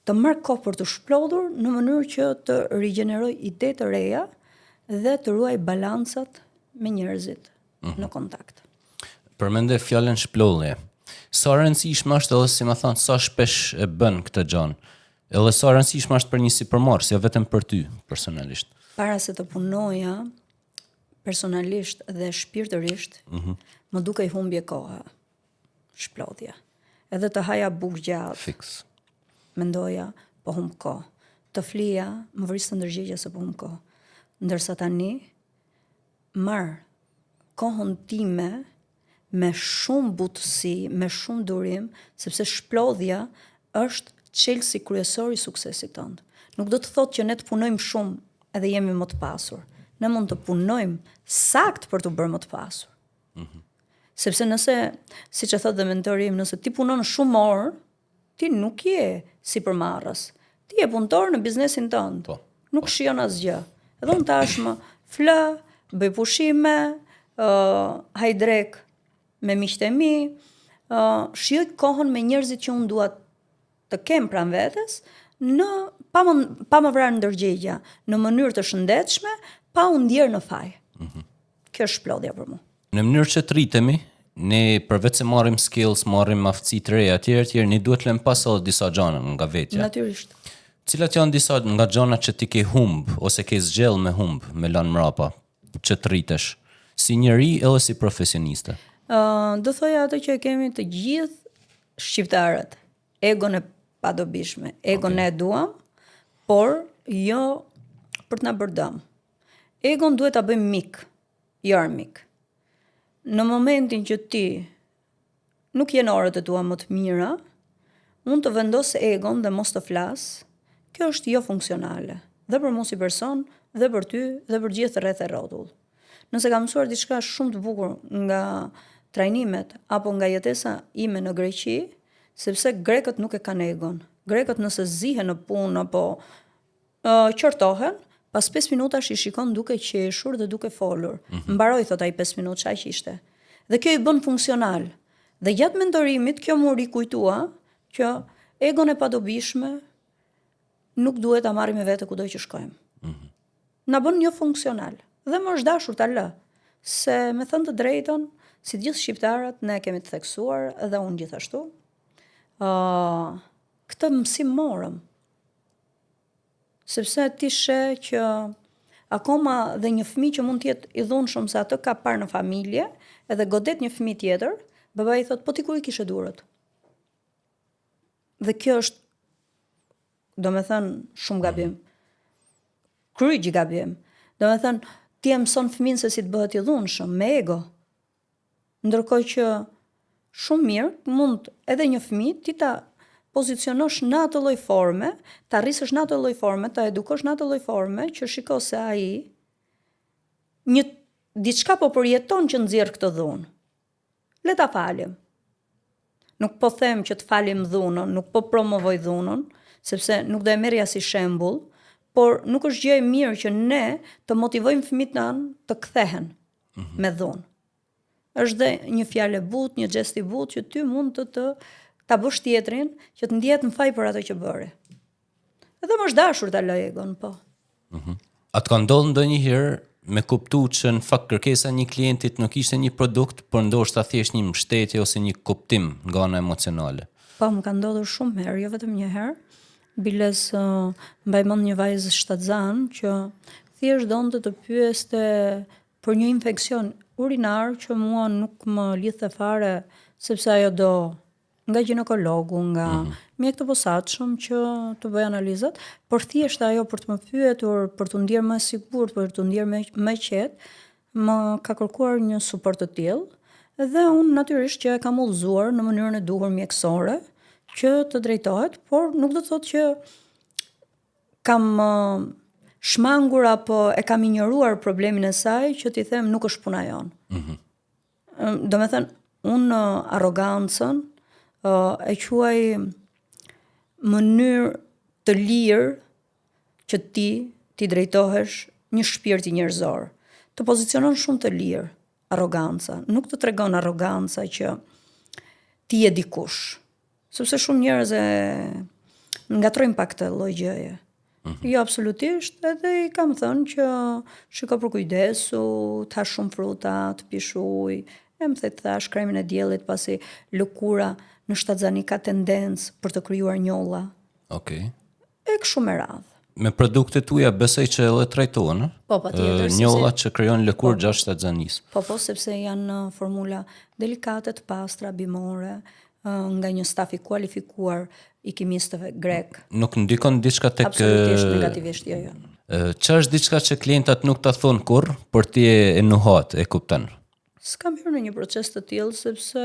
të marr kohë për t'u shplodhur në mënyrë që të rigjeneroj ide të reja dhe të ruaj balancat me njerëzit mm -hmm. në kontakt. Përmende fjalën shplodhje. Sa e rëndësishme është edhe si me thënë sa shpesh e bën këtë gjë? Edhe sa e rëndësishme është për një sipërmarrës, jo vetëm për ty personalisht. Para se të punoja personalisht dhe shpirtërisht, mm -hmm. më dukej humbje kohe. Shplodhja. Edhe të haja bukë gjatë. Fiks. Mendoja, po humb kohë. Të flija, më vriste ndërgjegja se po humb kohë. Ndërsa tani marr kohën time me shumë butësi, me shumë durim, sepse shplodhja është çelësi kryesor i suksesit tënd. Nuk do të thotë që ne të punojmë shumë edhe jemi më të pasur. Ne mund të punojmë saktë për t'u bërë më të pasur. Mm -hmm. Sepse nëse, siç e thotë dhe mentori im, nëse ti punon shumë orë, Ti nuk je sipërmarrës. Ti je punëtor në biznesin tënd. Po. Nuk po. shijon asgjë. Edhe unë tashmë fle, bëj pushime, ë uh, haj drekë me miqtë e mi, ë uh, shijoj kohën me njerëzit që unë dua të kem pranë vetes, në pa më pa më vrarë ndërgjegja, në mënyrë të shëndetshme, pa u ndjerë në faj. Mm -hmm. Kjo është shplodhja për mua. Në mënyrë që të rritemi, ne përveç se marrim skills, marrim aftësi të reja etj etj, ne duhet të lëmë pas edhe disa gjëra nga vetja. Natyrisht. Cilat janë disa nga gjërat që ti ke humb ose ke zgjedh me humb, me lënë mrapa, që të rritesh si njeri edhe si profesioniste? Ë, uh, do thoja atë që e kemi të gjithë shqiptarët, egon e padobishme. Egon okay. ne e duam, por jo për të na bërë dëm. Egon duhet ta bëjmë mik, jo armik. Në momentin që ti nuk je në orët e tua më të mira, mund të vendos egon dhe mos të flas, kjo është jo funksionale, dhe për mua si person, dhe për ty, dhe për gjithë rreth e rrotull. Nëse kam mësuar diçka shumë të bukur nga trajnimet apo nga jetesa ime në Greqi, sepse grekët nuk e kanë egon. Grekët nëse zihen në punë apo qortohen, pas 5 minutash i shikon duke qeshur dhe duke folur. Mm -hmm. Mbaroi thotë ai 5 minutë aq ishte. Dhe kjo i bën funksional. Dhe gjatë mentorimit kjo m'u rikujtua që egon e padobishme nuk duhet ta marrim me vete kudo që shkojmë. Mm -hmm. Na bën jo funksional. Dhe më është dashur ta lë. Se me thënë të drejtën, si të gjithë shqiptarët, ne kemi të theksuar edhe unë gjithashtu. Ë uh, këtë mësim morëm. Sepse ti sheh që akoma dhe një fëmijë që mund të jetë i dhunshëm se atë ka parë në familje, edhe godet një fëmijë tjetër, babai i thotë, "Po ti ku i kishe durët?" Dhe kjo është domethënë shumë gabim. Kryq gabim. Domethënë ti e mëson fëmijën se si të bëhet i dhunshëm me ego. Ndërkohë që shumë mirë mund edhe një fëmijë ti ta pozicionosh në atë lloj forme, ta rrisësh në atë lloj forme, ta edukosh në atë lloj forme që shiko se ai një diçka po përjeton që nxjerr këtë dhunë. Le ta falim. Nuk po them që të falim dhunën, nuk po promovoj dhunën, sepse nuk do e merrja si shembull, por nuk është gjë e mirë që ne të motivojmë fëmijët tanë të kthehen mm -hmm. me dhunë. Është dhe një fjalë e butë, një gjest i butë që ty mund të të ta bësh tjetrin që të ndihet në faj për atë që bëri. Edhe më është dashur ta lë egon, po. Mm -hmm. A të ka ndodhur ndonjëherë me kuptu që në fakt kërkesa e një klientit nuk ishte një produkt, por ndoshta thjesht një mbështetje ose një kuptim nga ana emocionale? Po, më ka ndodhur shumë herë, jo vetëm një herë. Biles uh, mbaj mend një vajzë shtatzanë që thjesht donte të pyeste për një infeksion urinar që mua nuk më lidhte fare sepse ajo do nga gjinekologu, nga mm -hmm. mjekë të posaçëm që të bëjë analizat, por thjesht ajo për të më pyetur, për t'u ndjerë më e sigurt, për t'u ndjerë më më qetë, më ka kërkuar një suport të tillë dhe unë natyrisht që e kam udhëzuar në mënyrën e duhur mjekësore që të drejtohet, por nuk do të thotë që kam shmangur apo e kam injoruar problemin e saj që t'i them nuk është puna jonë. Mm -hmm. Domethënë, unë arrogancën e quaj mënyrë të lirë që ti t'i drejtohesh një shpirti njerëzor. Të pozicionon shumë të lirë arroganca. Nuk të tregon arroganca që ti je dikush. Sepse shumë njerëz e ngatërrojnë pak këtë lloj gjëje. Mm -hmm. Jo, absolutisht, edhe i kam thënë që shiko përkujdesu, të hash shumë fruta, të pish ujë, e më the të thash kremin e diellit pasi lëkura në shtatzani ka tendencë për të krijuar njolla. Okej. Okay. E kështu me radhë. Me produktet tuaja besoj që edhe trajtohen, ëh? Po, patjetër. Njollat që krijon lëkura po, gjatë shtatzanisë. Po, po, sepse janë formula delikate të pastra, bimore, nga një staf i kualifikuar i kimistëve grek. Nuk ndikon diçka tek Absolutisht negativisht, jo, jo. Që është diçka që klientat nuk ta thonë kurrë, por ti e, e nuhat, e kupton? S'kam hyrë në një proces të tillë sepse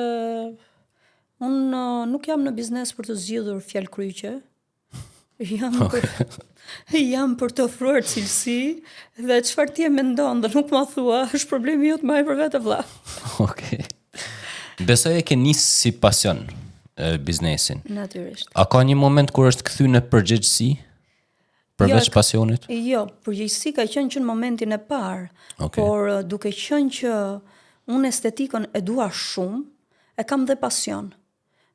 unë nuk jam në biznes për të zgjidhur fjalëkryqe. Jam për jam për të ofruar cilësi dhe çfarë ti e mendon dhe nuk ma thua, është problemi jot mbaje për vete vlla. Okej. Besoj e ke nis si pasion e, biznesin. Natyrisht. A ka një moment kur është kthy në përgjegjësi? Përveç jo, pasionit? Jo, përgjegjësi ka qenë që në momentin e parë. Okay. Por duke qenë që unë estetikën e dua shumë, e kam dhe pasion.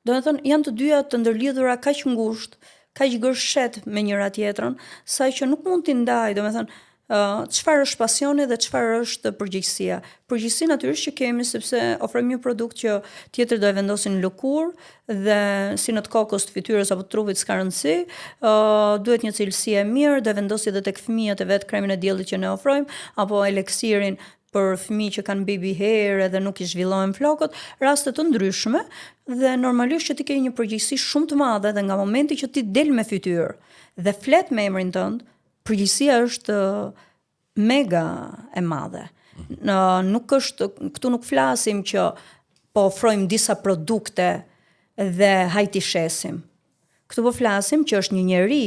Domethënë, janë të dyja të ndërlidhura kaq ngushtë, kaq gërshet me njëra tjetrën, sa që nuk mund t'i ndaj, domethënë, çfarë është pasioni dhe çfarë është përgjegjësia. Përgjegjësi natyrisht që kemi sepse ofrojmë një produkt që tjetri do e vendosin në lëkurë dhe si në të kokës, të fytyrës apo të trupit s'ka rëndësi, uh, duhet një cilësi e mirë, do e vendosi edhe tek fëmijët e vet kremin e diellit që ne ofrojmë apo eliksirin për fëmijë që kanë baby hair edhe nuk i zhvillohen flokët, raste të ndryshme dhe normalisht që ti ke një përgjegjësi shumë të madhe dhe nga momenti që ti del me fytyrë dhe flet me emrin tënd, përgjegjësia është mega e madhe. Në, nuk është, këtu nuk flasim që po ofrojmë disa produkte dhe hajt i shesim. Këtu po flasim që është një njeri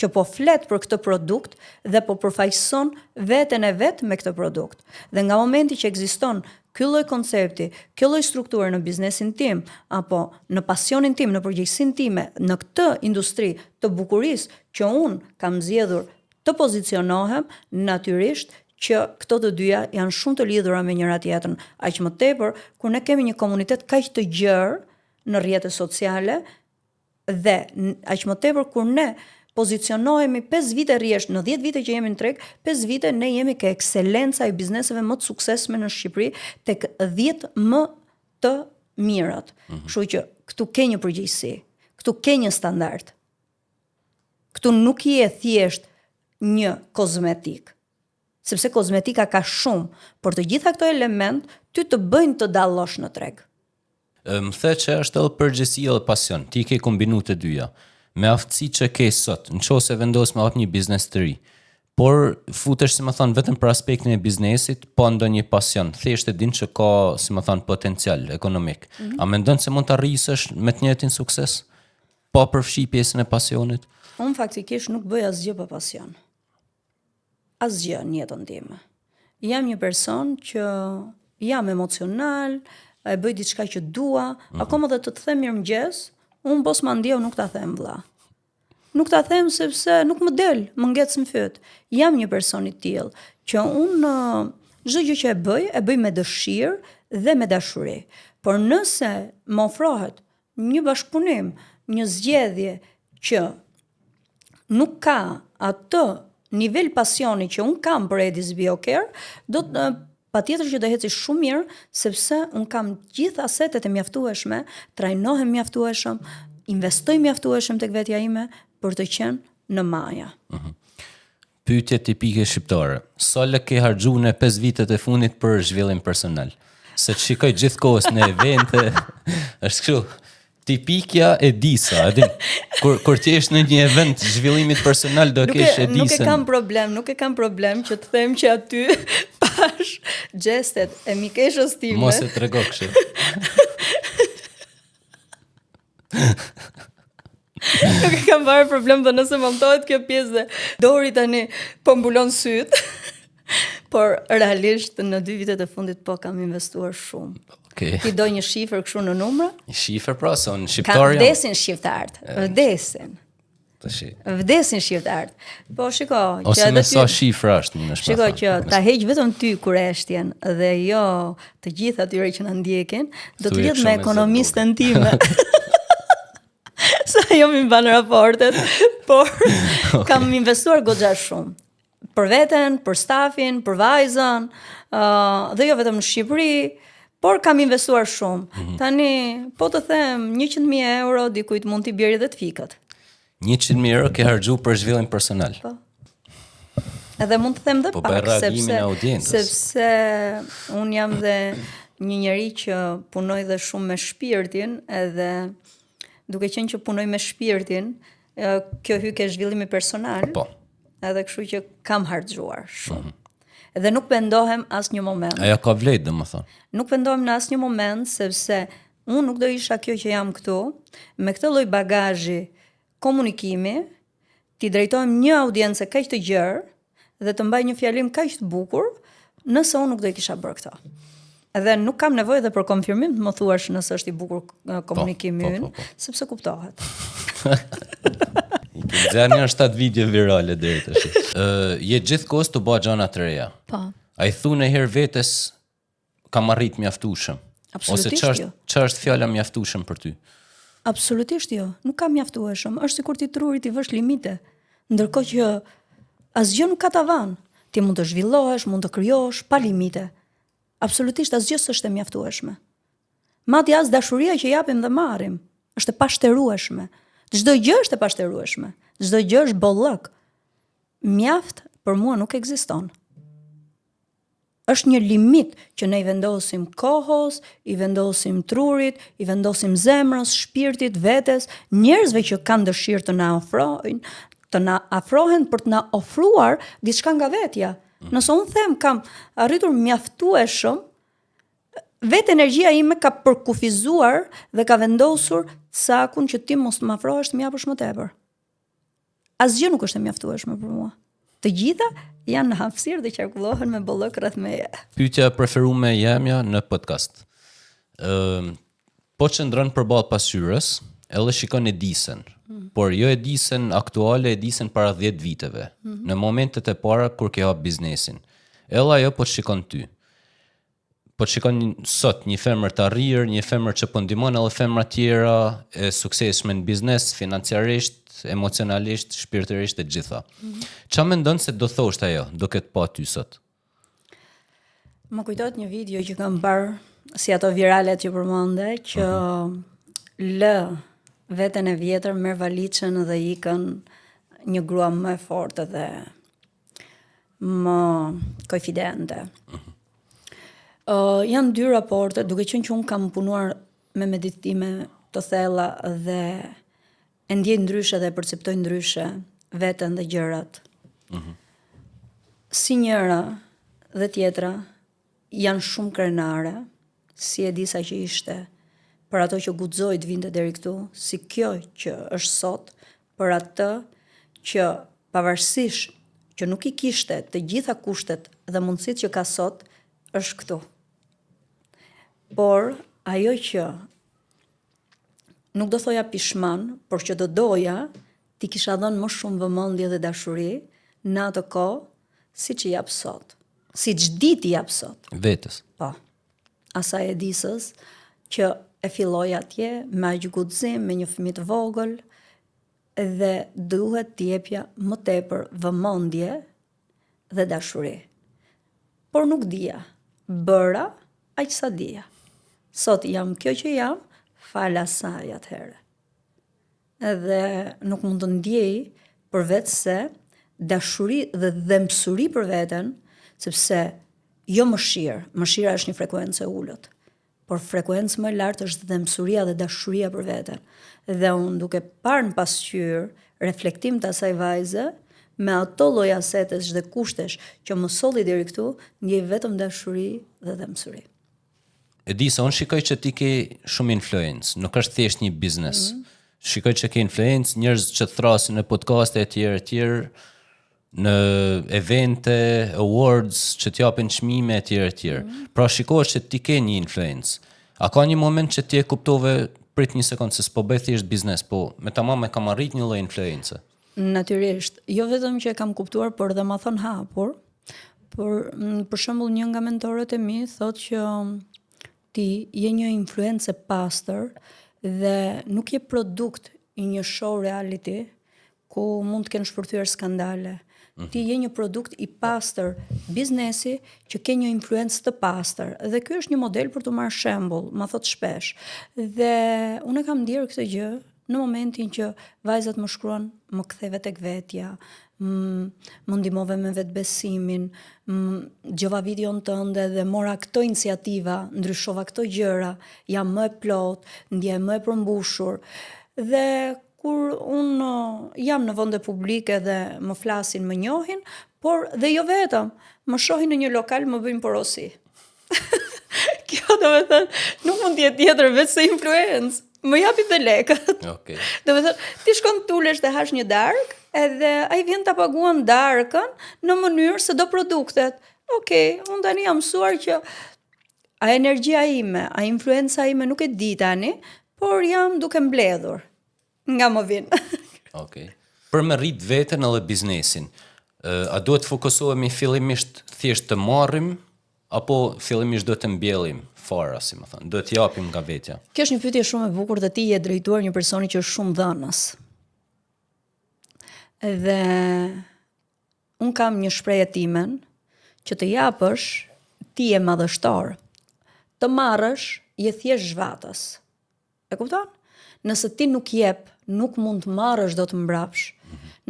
që po flet për këtë produkt dhe po përfaqëson veten e vet me këtë produkt. Dhe nga momenti që ekziston ky lloj koncepti, kjo lloj strukture në biznesin tim apo në pasionin tim, në përgjegjësinë time, në këtë industri të bukurisë që unë kam zgjedhur të pozicionohem, natyrisht që këto të dyja janë shumë të lidhura me njëra tjetrën, aq më tepër kur ne kemi një komunitet kaq të gjerë në rrjete sociale dhe aq më tepër kur ne pozicionohemi 5 vite rresht, në 10 vite që jemi në treg, 5 vite ne jemi ke ekselenca e bizneseve më të suksesshme në Shqipëri, tek 10 më të mirat. Mm -hmm. Kështu që këtu ke një përgjegjësi, këtu ke një standard. Këtu nuk je thjesht një kozmetik. Sepse kozmetika ka shumë, por të gjitha këto element ty të bëjnë të dallosh në treg. Më the që është edhe përgjegjësi edhe pasion, ti i ke kombinu të dyja. Me aftësi që ke sot, në qoftë se vendos me hap një biznes të ri, por futesh si me thanë vetëm për aspektin e biznesit, pa ndonjë pasion, thjesht e din që ka si me thanë potencial ekonomik. Mm -hmm. A mendon se mund ta rrisësh me të njëjtin sukses? Pa përfshi pjesën e pasionit? Unë faktikisht nuk bëj asgjë pa pasion. Asgjë në jetën time. Jam një person që jam emocional, e bëj diçka që dua, mm -hmm. akoma dhe të të them mirëmëngjes, unë po s'ma ndjeu nuk ta them vlla. Nuk ta them sepse nuk më del, më ngec në fyt. Jam një person i tillë që unë çdo gjë që e bëj, e bëj me dëshirë dhe me dashuri. Por nëse më ofrohet një bashkëpunim, një zgjedhje që nuk ka atë nivel pasioni që unë kam për Edis BioCare, do të patjetër që do eci shumë mirë, sepse unë kam gjithë asetet e mjaftueshme, trajnohem mjaftueshëm, investoj mjaftueshëm tek vetja ime për të qenë në maja. Mm -hmm. Pyetje tipike shqiptare. Sa lekë ke harxhu në 5 vitet e fundit për zhvillim personal? Se të shikoj gjithë kohës në evente, është kështu. Tipikja e disa, e din. Kur kur ti jesh në një event zhvillimit personal do kesh e disën. Nuk e kam problem, nuk e kam problem që të them që aty pash gjestet e mikeshës time. Mos e trego kështu. Nuk e kam fare problem dhe nëse montohet kjo pjesë dhe Dori tani po mbulon sytë. Por realisht në dy vitet e fundit po kam investuar shumë. Okay. Ti do një shifër kështu në numra? Një shifër pra, se unë shqiptar jam. Vdesin shqiptarët, vdesin. Tashi. Vdesin shqiptarët. Po shiko, që Ose me sa shifra është më shpejt. Shiko që ta heq vetëm ty kureshtjen dhe jo të gjithë atyre që na ndjekin, do të lidh me ekonomisten time. Sa ajo m'i mban raportet, por okay. kam investuar goxha shumë për veten, për stafin, për vajzën, uh, dhe jo vetëm në Shqipëri, por kam investuar shumë. Mm -hmm. Tani, po të them, 100.000 euro dikujt mund t'i bjerë dhe të fikët. 100.000 euro ke harxhu për zhvillim personal. Po. Edhe mund të them dhe po pak, sepse, sepse unë jam dhe një njeri që punoj dhe shumë me shpirtin, edhe duke qenë që punoj me shpirtin, kjo hy ke zhvillimi personal. Po. Edhe kështu që kam harxhuar shumë. Mm -hmm. Dhe nuk pendohem asnjë moment. Ajo ka vlejt, domethënë. Nuk pendohem në asnjë moment sepse unë nuk do isha kjo që jam këtu me këtë lloj bagazhi komunikimi, t'i drejtohem një audience kaq të gjerë dhe të mbaj një fjalim kaq të bukur, nëse unë nuk do i kisha bërë këto. Edhe nuk kam nevojë dhe për konfirmim të më thuash nëse është i bukur po, komunikimi po, po, ynë, po, po. sepse kuptohet. I ke nxjerrë një 7 video virale deri tash. Ë, je gjithkohës tu ba gjana të reja. Po. A i thu ndonjëherë vetes kam arrit mjaftueshëm? Ose Absolutisht ç'është jo. ç'është fjala mjaftueshëm për ty? Absolutisht jo, nuk ka mjaftueshëm. Është sikur ti trurit t'i vësh limite. Ndërkohë që asgjë nuk ka tavan. Ti mund të zhvillohesh, mund të krijosh pa limite. Absolutisht asgjë s'është e mjaftueshme. Madje as dashuria që japim dhe marrim është e pashterueshme. Çdo gjë është e pashterueshme. Çdo gjë është bollëk. Mjaft për mua nuk ekziston. Është një limit që ne i vendosim kohës, i vendosim trurit, i vendosim zemrës, shpirtit, vetes, njerëzve që kanë dëshirë të na ofrojnë, të na afrohen për të na ofruar diçka nga vetja. Mhm. Nëse unë them kam arritur mjaftueshëm, vetë energjia ime ka përkufizuar dhe ka vendosur cakun që ti mos të më afrohesh të më japësh më tepër. Asgjë nuk është e mjaftueshme për mua. Të gjitha janë në hapësirë dhe qarkullohen me bollëk rreth meje. Pyetja e preferume jemja në podcast. Ëm po qëndron përballë pasqyrës, edhe shikon Edisën, mm. por jo Edisën aktuale, Edisën para 10 viteve, mm -hmm. në momentet e para kur ke hap biznesin. Edhe ajo po të shikon ty. Po të shikon sot një femër të arrirë, një femër që po ndihmon edhe femra tjera e suksesshme në biznes, financiarisht, emocionalisht, shpirtërisht e gjitha. Mm -hmm. Ça mendon se do thoshte ajo, duke të pa ty sot? Më kujtohet një video që kam parë, si ato viralet që përmende, që uh mhm. -huh. lë veten e vjetër, merr valixhen dhe ikën një grua më e fortë dhe më konfidente. Uh -huh. uh, janë dy raporte, duke qenë që unë kam punuar me meditime të thella dhe e ndjej ndryshe dhe e perceptoj ndryshe veten dhe gjërat. Uh mhm. -huh. Si njëra dhe tjetra janë shumë krenare, si Edisa që ishte, për ato që guxoi të vinte deri këtu, si kjo që është sot, për atë që pavarësisht që nuk i kishte të gjitha kushtet dhe mundësitë që ka sot, është këtu. Por ajo që nuk do thoja pishman, por që do doja t'i kisha dhënë më shumë vëmendje dhe dashuri në atë kohë, siç i jap sot. Siç di t'i jap sot. Vetes. Po. Asaj Edisës që e filloi atje me aq guxim, me një fëmijë të vogël dhe duhet t'i jepja më tepër vëmendje dhe dashuri. Por nuk dija. Bëra aq sa dija. Sot jam kjo që jam, falë asaj atëherë. Edhe nuk mund të ndjej përveçse dashuri dhe dhembsuri për veten, sepse jo mëshirë, mëshira është një frekuencë e ulët, por frekuencë më e lartë është dhembsuria dhe dashuria për veten. Dhe unë duke parë në pasqyrë reflektim të asaj vajze, me ato lloj asetesh dhe kushtesh që më solli deri këtu, ndjej vetëm dashuri dhe dhembsuri. E di se unë shikoj që ti ke shumë influencë, nuk është thjesht një biznes. Mm -hmm. Shikoj që ke influencë, njerëz që të thrasin në podcaste e tjerë e tjerë, në evente, awards që të japin çmime e tjerë e tjerë. Mm -hmm. Pra shikohet që ti ke një influencë. A ka një moment që ti e kuptove prit një sekond se s'po bëj thjesht biznes, po me tamam e kam arrit një lloj influence? Natyrisht, jo vetëm që e kam kuptuar, por dhe ma thonë hapur. Por mm, për shembull një nga mentorët e mi thotë që mm, ti je një influencë e pastër dhe nuk je produkt i një show reality ku mund të kenë shpërthyer skandale. Mm -hmm. Ti je një produkt i pastër biznesi që ke një influencë të pastër dhe ky është një model për t'u marrë shembull, ma thotë shpesh. Dhe unë e kam ndjerë këtë gjë në momentin që vajzat më shkruan, më ktheve tek vetja, më ndihmove me vetëbesimin, dëgjova videon tënde dhe mora këto iniciativa, ndryshova këto gjëra, jam më e plotë, ndjehem më e përmbushur. Dhe kur unë jam në vende publike dhe më flasin, më njohin, por dhe jo vetëm, më shohin në një lokal, më bëjnë porosi. Kjo domethënë, nuk mund të jetë tjetër veçse influencë. Më japin dhe lekët. Okej. Okay. Domethënë, ti shkon të ulesh të hash një darkë, edhe ai vjen ta paguan darkën në mënyrë se do produktet. Okej, okay, unë tani jam mësuar që a energjia ime, a influenca ime nuk e di tani, por jam duke mbledhur nga më vin. Okej. Okay. Për me rrit veten edhe biznesin, a duhet të fokusohemi fillimisht thjesht të marrim apo fillimisht duhet të mbjellim fara, si me thënë, duhet të japim nga vetja? Kjo është një pyetje shumë e bukur dhe ti je drejtuar një personi që është shumë dhënës. Dhe unë kam një shprehje timen që të japësh ti je madhështor. Të marrësh je thjesht zhvatës. E kupton? Nëse ti nuk jep, nuk mund të marrësh dot mbrapsh.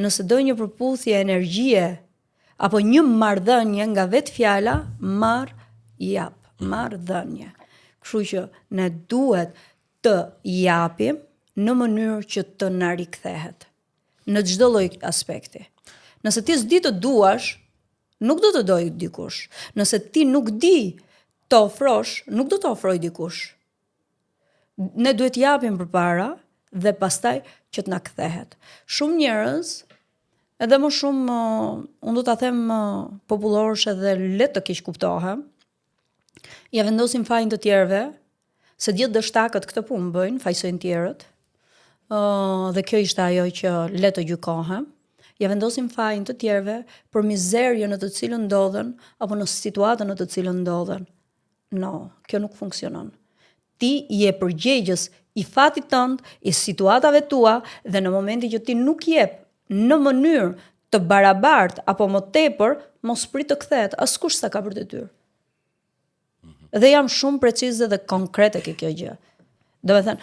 Nëse do një përputhje energjie apo një marrëdhënie nga vetë fjala, marr, jap, marrëdhënie. Kështu që ne duhet të japim në mënyrë që të na rikthehet në çdo lloj aspekti. Nëse ti s'di të duash, nuk do të dojë dikush. Nëse ti nuk di të ofrosh, nuk do të ofrojë dikush. Ne duhet të japim përpara dhe pastaj që të na kthehet. Shumë njerëz, edhe më shumë, unë do ta them popullorëshe dhe le të keqkuptohem, ia vendosin fajin të tjerëve, se gjithë dështakët këtë punë bëjnë, fajsojnë tjerët. Uh, dhe kjo ishte ajo që le të gjykohem. Ia vendosin fajin të tjerëve për mizerjen në të cilën ndodhen apo në situatën në të cilën ndodhen. No, kjo nuk funksionon. Ti je përgjegjës i fatit tënd, i situatave tua dhe në momentin që ti nuk jep në mënyrë të barabartë apo më tepër, mos prit të kthehet, askush s'ta ka për detyrë. Mhm. Dhe jam shumë precize dhe konkrete ke kjo gjë. Domethënë,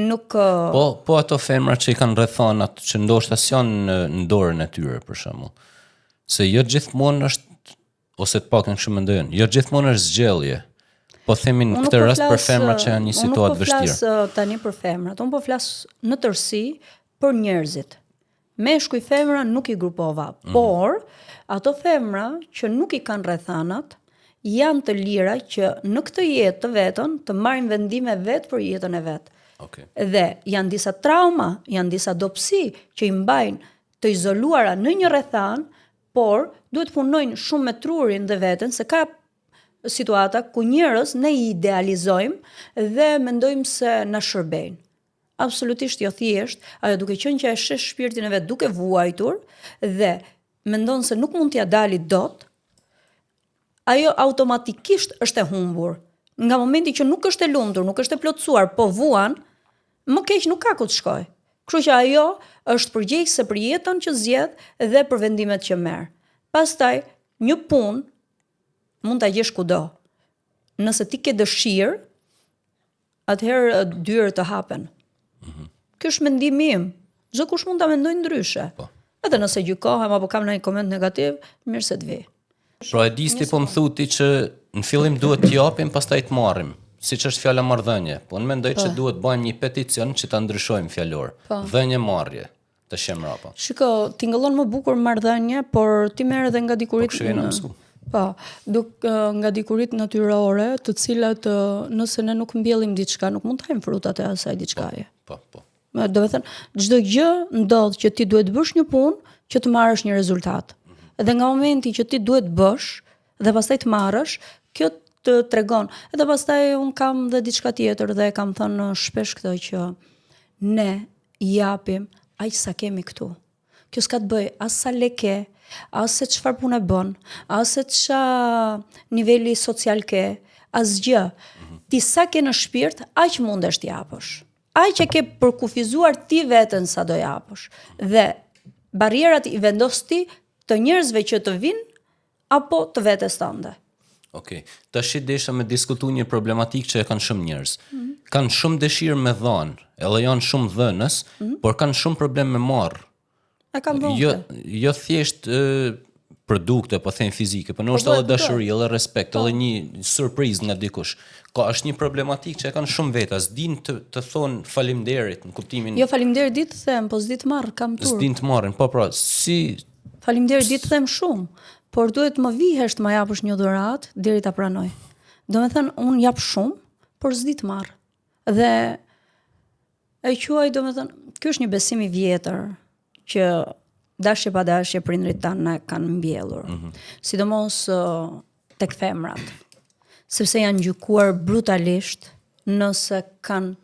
nuk... Po, po ato femra që i kanë rrethanat që ndoshta s'janë në, në dorën e tyre, për shembull. Se jo gjithmonë është ose të paktën kështu mendoj unë. Jo gjithmonë është zgjedhje. Po themi në këtë po rast për femrat që janë një situatë vështirë. Unë nuk po flas tani për femrat, unë po flas në tërësi për njerëzit. Meshkuj femra nuk i grupova, mm -hmm. por ato femra që nuk i kanë rrethanat, janë të lira që në këtë jetë të vetën të marrin vendime vetë për jetën e vet. Okay. Dhe janë disa trauma, janë disa dobësi që i mbajnë të izoluara në një rrethanë Por, duhet të punojnë shumë me trurin dhe veten se ka situata ku njerëz ne i idealizojmë dhe mendojmë se na shërbejnë. Absolutisht jo thjesht, ajo duke qenë që e sheh shpirtin e vet duke vuajtur dhe mendon se nuk mund t'ia dali dot, ajo automatikisht është e humbur. Nga momenti që nuk është e lumtur, nuk është e plotësuar, po vuan, më keq nuk ka ku të shkojë. Kështu që ajo është përgjegjëse për jetën që zgjedh dhe për vendimet që merr. Pastaj, një punë mund ta gjesh kudo. Nëse ti ke dëshirë, atëherë dyert të hapen. Mm -hmm. Ky është mendimi im. Çdokush mund ta mendojë ndryshe. Po. Edhe nëse gjykohem apo kam ndonjë koment negativ, mirë se të vijë. Pra e di ti po më thu ti që në fillim duhet të japim, pastaj të marrim. Siç është fjala marrëdhënie. Po unë mendoj që po. duhet bëjmë një peticion që ta ndryshojmë fjalor. Po. Dhënie marrje. Të shem rapa. Shiko, tingëllon më bukur marrëdhënie, por ti merr edhe nga dikurit. Po kështu jena mësu. Po, duk, nga dikurit natyrore, të cilat nëse ne nuk mbjellim diçka, nuk mund të hajmë frutat e asaj diçkaje. Po, po. po. Domethënë, çdo gjë ndodh që ti duhet të bësh një punë që të marrësh një rezultat. Mm -hmm. Dhe nga momenti që ti duhet të bësh dhe pastaj të marrësh, kjo të tregon. Edhe pastaj unë kam dhe diçka tjetër dhe e kam thënë shpesh këtë që ne japim aq sa kemi këtu. Kjo s'ka të bëjë as sa lekë ke, as se çfarë pune bën, as se ça niveli social ke, asgjë. Mm -hmm. Ti sa ke në shpirt, aq mundesh të japësh. Aq e ke përkufizuar ti veten sa do japësh. Dhe barrierat i vendos ti të njerëzve që të vijnë apo të vetes tënde. Okej. Okay. Tashi desha me diskutu një problematikë që e kanë shumë njerëz. Mm -hmm. Kanë shumë dëshirë me dhanë, edhe janë shumë dhënës, mm -hmm. por kanë shumë problem me marrë. E kam dhënë. Jo, jo thjesht e, produkte, po them fizike, po ndoshta po, edhe dashuri, edhe respekt, po. edhe një surprizë nga dikush. Ka është një problematikë që e kanë shumë veta, s'din të të thonë faleminderit në kuptimin Jo faleminderit di të them, po s'di të marr, kam turp. S'din të marrin, po pra, si Faleminderit di të them shumë, por duhet më vihesh të më japësh një dhuratë deri ta pranoj. Domethënë unë jap shumë, por s'di të marr. Dhe e quaj domethënë, ky është një besim i vjetër që dashje pa dashje prindërit tanë na kanë mbjellur. Mm -hmm. Sidomos tek femrat, sepse janë gjykuar brutalisht nëse kanë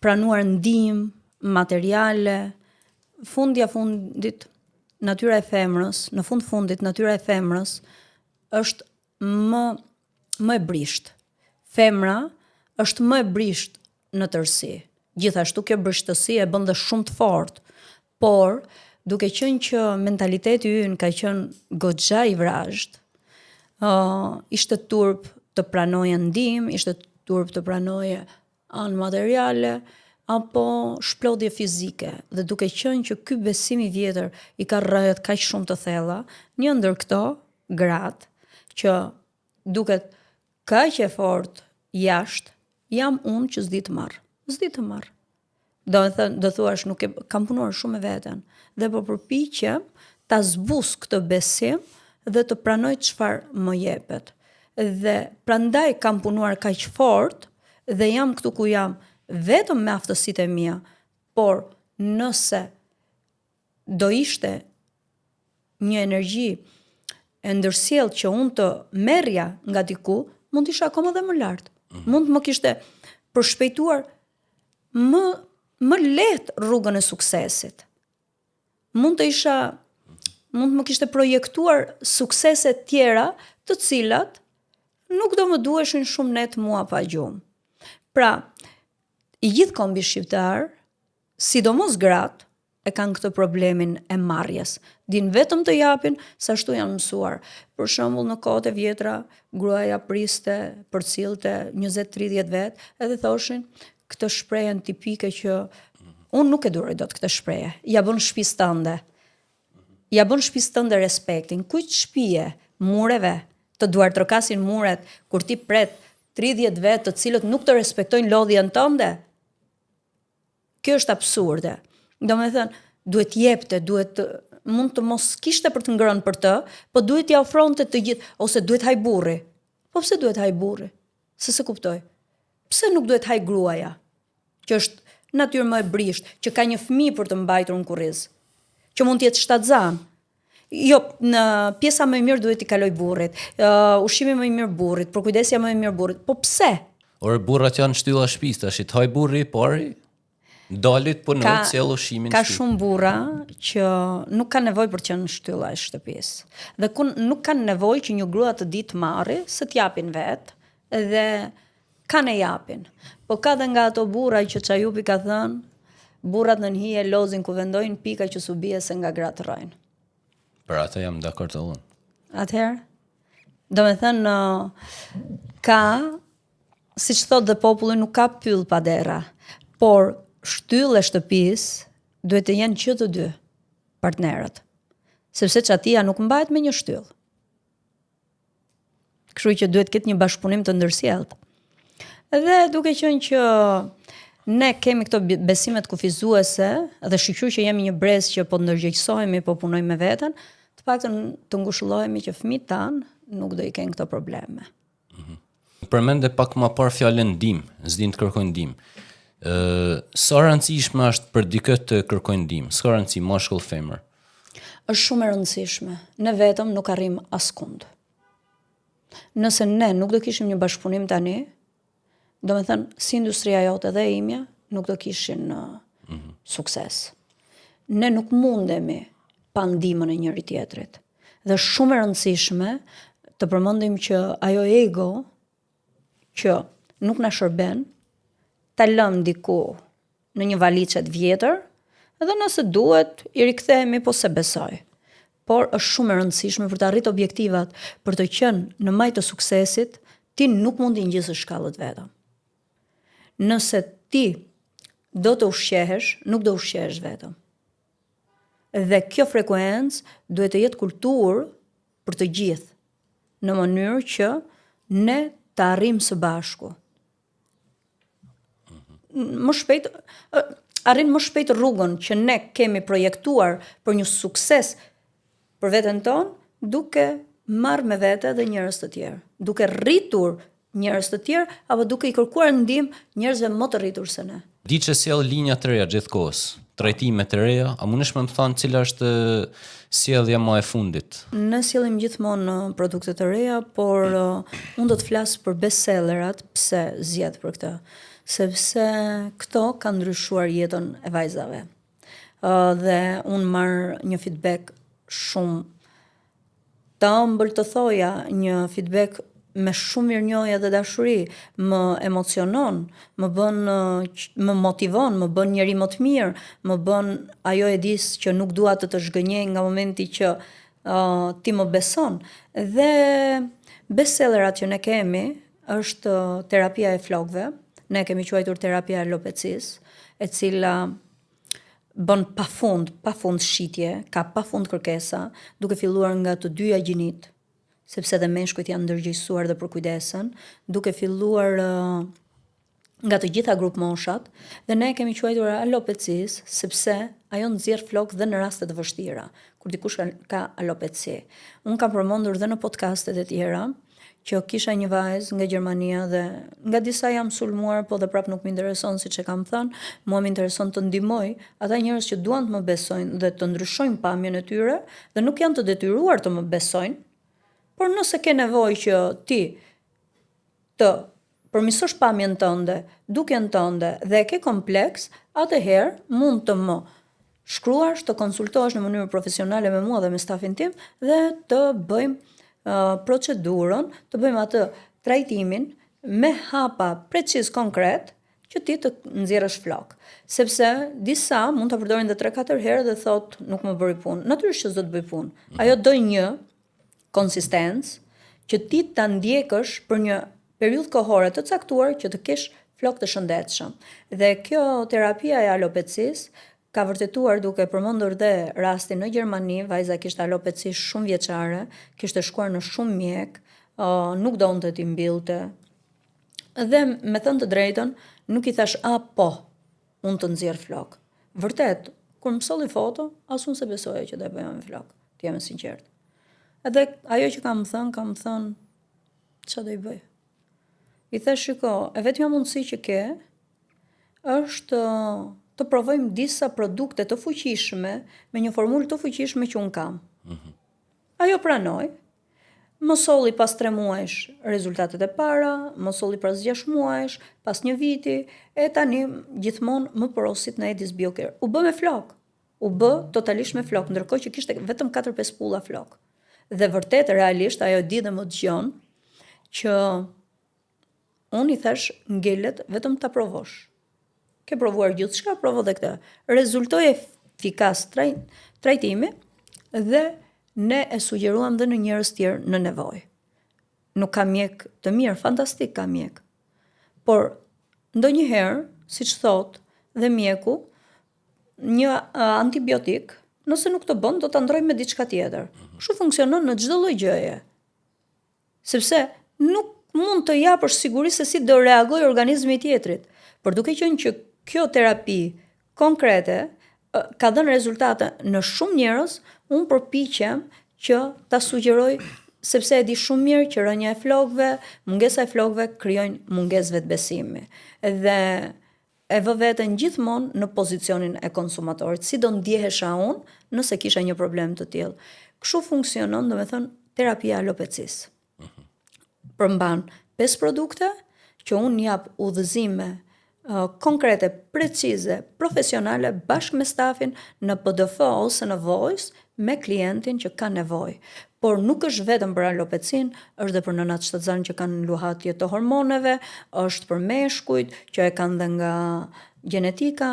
pranuar ndihmë materiale, fundja fundit natyra e femrës, në fund fundit natyra e femrës është më më e brishtë. Femra është më e brishtë në tërësi. Gjithashtu kjo brishtësi e bën dhe shumë të fortë, por duke qenë që mentaliteti ynë ka qenë goxha i vrazhdë, uh, ishte turp të pranoje ndihmë, ishte turp të pranoje anë materiale apo shplodhje fizike dhe duke qenë që ky besim i vjetër i ka rrënjët kaq shumë të thella, një ndër këto gratë që duket kaq e fortë jashtë, jam unë që s'di të marr. S'di të marr. Domethënë, do thuash nuk e kam punuar shumë me veten dhe po përpiqem ta zbus këtë besim dhe të pranoj çfarë më jepet. Dhe prandaj kam punuar kaq fort dhe jam këtu ku jam vetëm me aftësitë e mia, por nëse do ishte një energji e ndërsjellë që unë të merrja nga diku, mund të isha akoma dhe më lart. Mm -hmm. Mund të më kishte përshpejtuar më më lehtë rrugën e suksesit. Mund të isha mund të më kishte projektuar suksese tjera, të cilat nuk do më duheshin shumë net mua pa gjumë. Pra, i gjithë kombi shqiptar, sidomos gratë, e kanë këtë problemin e marrjes. Dinë vetëm të japin, se ashtu janë mësuar. Për shembull, në kohët e vjetra, gruaja priste, përcillte 20-30 vetë, edhe thoshin këtë shprehjen tipike që unë nuk e duroj dot këtë shprehje. Ja bën shtëpisë tënde. Ja bën shtëpisë tënde respektin. Kujt shtëpie? Mureve. Të duartrokasin muret kur ti pret 30 vetë të cilët nuk të respektojnë lodhjen tënde. Kjo është absurde. Domethënë, duhet jepte, duhet të, mund të mos kishte për të ngrënë për të, po duhet t'ia ofronte të gjithë, ose duhet hajë burri. Po pse duhet hajë burri? Se s'e kuptoj. Pse nuk duhet hajë gruaja? Që është natyrë më e brishtë, që ka një fëmijë për të mbajtur në kurriz, që mund të jetë shtatzanë. Jo, në pjesa më e mirë duhet t'i kalojë burrit. Uh, ushqimi më i mirë burrit, përkujdesja më e mirë burrit. Po pse? Ore burrat janë shtylla e shtëpisë, tash të hajë burri i pari, dalit po nuk sjell ushqimin Ka shumë burra që nuk kanë nevojë për të qenë shtylla e shtëpisë. Dhe ku nuk kanë nevojë që një grua të di të marrë, se të japin vetë dhe kanë e japin. Po ka dhe nga ato burra që Çajupi ka thënë, burrat nën hije lozin kuvendojnë pika që s'u bie se nga gratë rrojnë. Për atë jam dakord edhe unë. Atëherë, domethënë, ka, siç thotë dhe populli, nuk ka pyll pa derra, por shtyllë e shtëpisë duhet të jenë që të dy partnerët, sepse çatia nuk mbahet me një shtyllë. Kështu që duhet të ketë një bashkëpunim të ndërsjelltë. Dhe duke qenë që ne kemi këto besimet kufizuese dhe shyqyr që jemi një brez që po ndërgjegjësohemi, po punojmë me veten, të paktën të ngushëllohemi që fëmijët tanë nuk do i kenë këto probleme. Mm -hmm. Përmende pak më parë fjalën ndihmë, s'dinë të kërkojnë ndihmë. Ë, sa e rëndësishme është për dikë të kërkojë ndihmë? S'ka rëndësi mashkull femër. Është shumë e rëndësishme. Ne vetëm nuk arrijmë askund. Nëse ne nuk do kishim një bashkëpunim tani, domethënë, si industria jote dhe e imja, nuk do kishin mm -hmm. sukses. Ne nuk mundemi. pa ndihmën e njëri tjetrit. Dhe është shumë e rëndësishme të përmendim që ajo ego që nuk na shërben, ta lëmë diku në një valixhe të vjetër dhe nëse duhet i rikthehemi po s'e besoj. Por është shumë e rëndësishme për të arritur objektivat, për të qenë në majë të suksesit, ti nuk mund t'i ngjisësh shkallët vetëm. Nëse ti do të ushqehesh, nuk do ushqehesh vetëm. Dhe kjo frekuencë duhet të jetë kulturë për të gjithë, në mënyrë që ne të arrijmë së bashku. Më shpejt arrin më shpejt rrugën që ne kemi projektuar për një sukses për veten tonë, duke marrë me vete dhe njerëz të tjerë, duke rritur njerëz të tjerë apo duke i kërkuar ndihmë njerëzve më të rritur se ne. Di që sjell linja të reja gjithë kohës, trajtime të reja, a mundesh me më thanë cila është sjellja më e fundit? Ne sjellim gjithmonë produkte të reja, por unë do të flas për bestsellerat, pse zgjedh për këtë? Sepse këto kanë ndryshuar jetën e vajzave. Dhe unë marr një feedback shumë të ëmbël të thoja, një feedback me shumë mirënjohje dhe dashuri, më emocionon, më bën më motivon, më bën njeri më të mirë, më bën ajo e dis që nuk dua të të zhgënjej nga momenti që uh, ti më beson. Dhe bestsellerat që ne kemi është terapia e flokëve, ne kemi quajtur terapia e alopecisë, e cila bën pafund, pafund shitje, ka pafund kërkesa, duke filluar nga të dyja gjinitë, sepse dhe meshkujt janë ndërgjegjësuar dhe përkujdesen, duke filluar nga të gjitha grupmoshat dhe ne e kemi quajtur alopecisë sepse ajo nxjerr flokë dhe në raste të vështira, kur dikush ka, ka alopeci. Unë kam përmendur dhe në podcastet e tjera që kisha një vajzë nga Gjermania dhe nga disa jam sulmuar, po dhe prapë nuk më intereson siç e kam thënë, mua më intereson të ndihmoj ata njerëz që duan të më besojnë dhe të ndryshojnë pamjen e tyre dhe nuk janë të detyruar të më besojnë, por nëse ke nevojë që ti të përmirësosh pamjen tënde, dukjen tënde dhe e ke kompleks, atëherë mund të më shkruash, të konsultohesh në mënyrë profesionale me mua dhe me stafin tim dhe të bëjmë uh, procedurën, të bëjmë atë trajtimin me hapa preciz konkret që ti të nxjerrësh flokë. Sepse disa mund ta përdorin dhe 3-4 herë dhe thotë nuk më bëri punë. Natyrisht që s'do të bëj punë. Mhm. Ajo do një konsistencë që ti ta ndjekësh për një periudhë kohore të caktuar që të kesh flokë të shëndetshëm. Dhe kjo terapia e alopecisë ka vërtetuar duke përmendur dhe rastin në Gjermani, vajza kishte alopeci shumë vjeçare, kishte shkuar në shumë mjek, nuk donte t'i mbillte. Dhe me thënë të drejtën, nuk i thash a po, unë të nxjerr flokë. Vërtet, kur më solli foto, as unë s'e besoja që do e bëja me flokë, të jem e sinqertë. Edhe ajo që kam thënë, kam thënë, ça do i bëj? I thash, shiko, e vetmja mundësi që ke, është të provojmë disa produkte të fuqishme, me një formulë të fuqishme që unë kam. Mm -hmm. Ajo pranoi, Më solli pas 3 muajsh rezultatet e para, më solli pas 6 muajsh, pas një viti, e tani gjithmonë më porosit në Edis Biocare. U bë me flokë, u bë totalisht me flokë, ndërkohë që kishte vetëm 4-5 pulla flokë. Dhe vërtet, realisht, ajo e di dhe më dëgjon, që Unë i thash ngelet vetëm ta provosh. Ke provuar gjithçka, provo dhe këtë. Rezultoi efikas traj, trajtimi dhe ne e sugjeruam dhe në njerëz tjerë në nevojë. Nuk ka mjek të mirë, fantastik ka mjek. Por ndonjëherë, siç thotë dhe mjeku, një antibiotik, nëse nuk të bën, do ta ndrojmë me diçka tjetër. Mhm. Kështu funksionon në çdo lloj gjëje. Sepse nuk mund të japësh siguri se si do reagojë organizmi i tjetrit. Por duke qenë që kjo terapi konkrete ka dhënë rezultate në shumë njerëz, unë përpiqem që ta sugjeroj sepse e di shumë mirë që rënia e flokëve, mungesa e flokëve krijojnë mungesë vetëbesimi. Dhe E vë veten gjithmonë në pozicionin e konsumatorit, si do ndjehesha unë nëse kisha një problem të tillë. Kështu funksionon, domethënë, terapia e alopecisë. Mhm. Përmban 5 produkte që unë jap udhëzime uh, konkrete, precize, profesionale bashkë me stafin në PDF ose në voice. me klientin që ka nevojë. Por nuk është vetëm për alopecinë, është dhe për nënat shtatzënë që kanë luhatje të hormoneve, është për meshkujt që e kanë dhe nga gjenetika,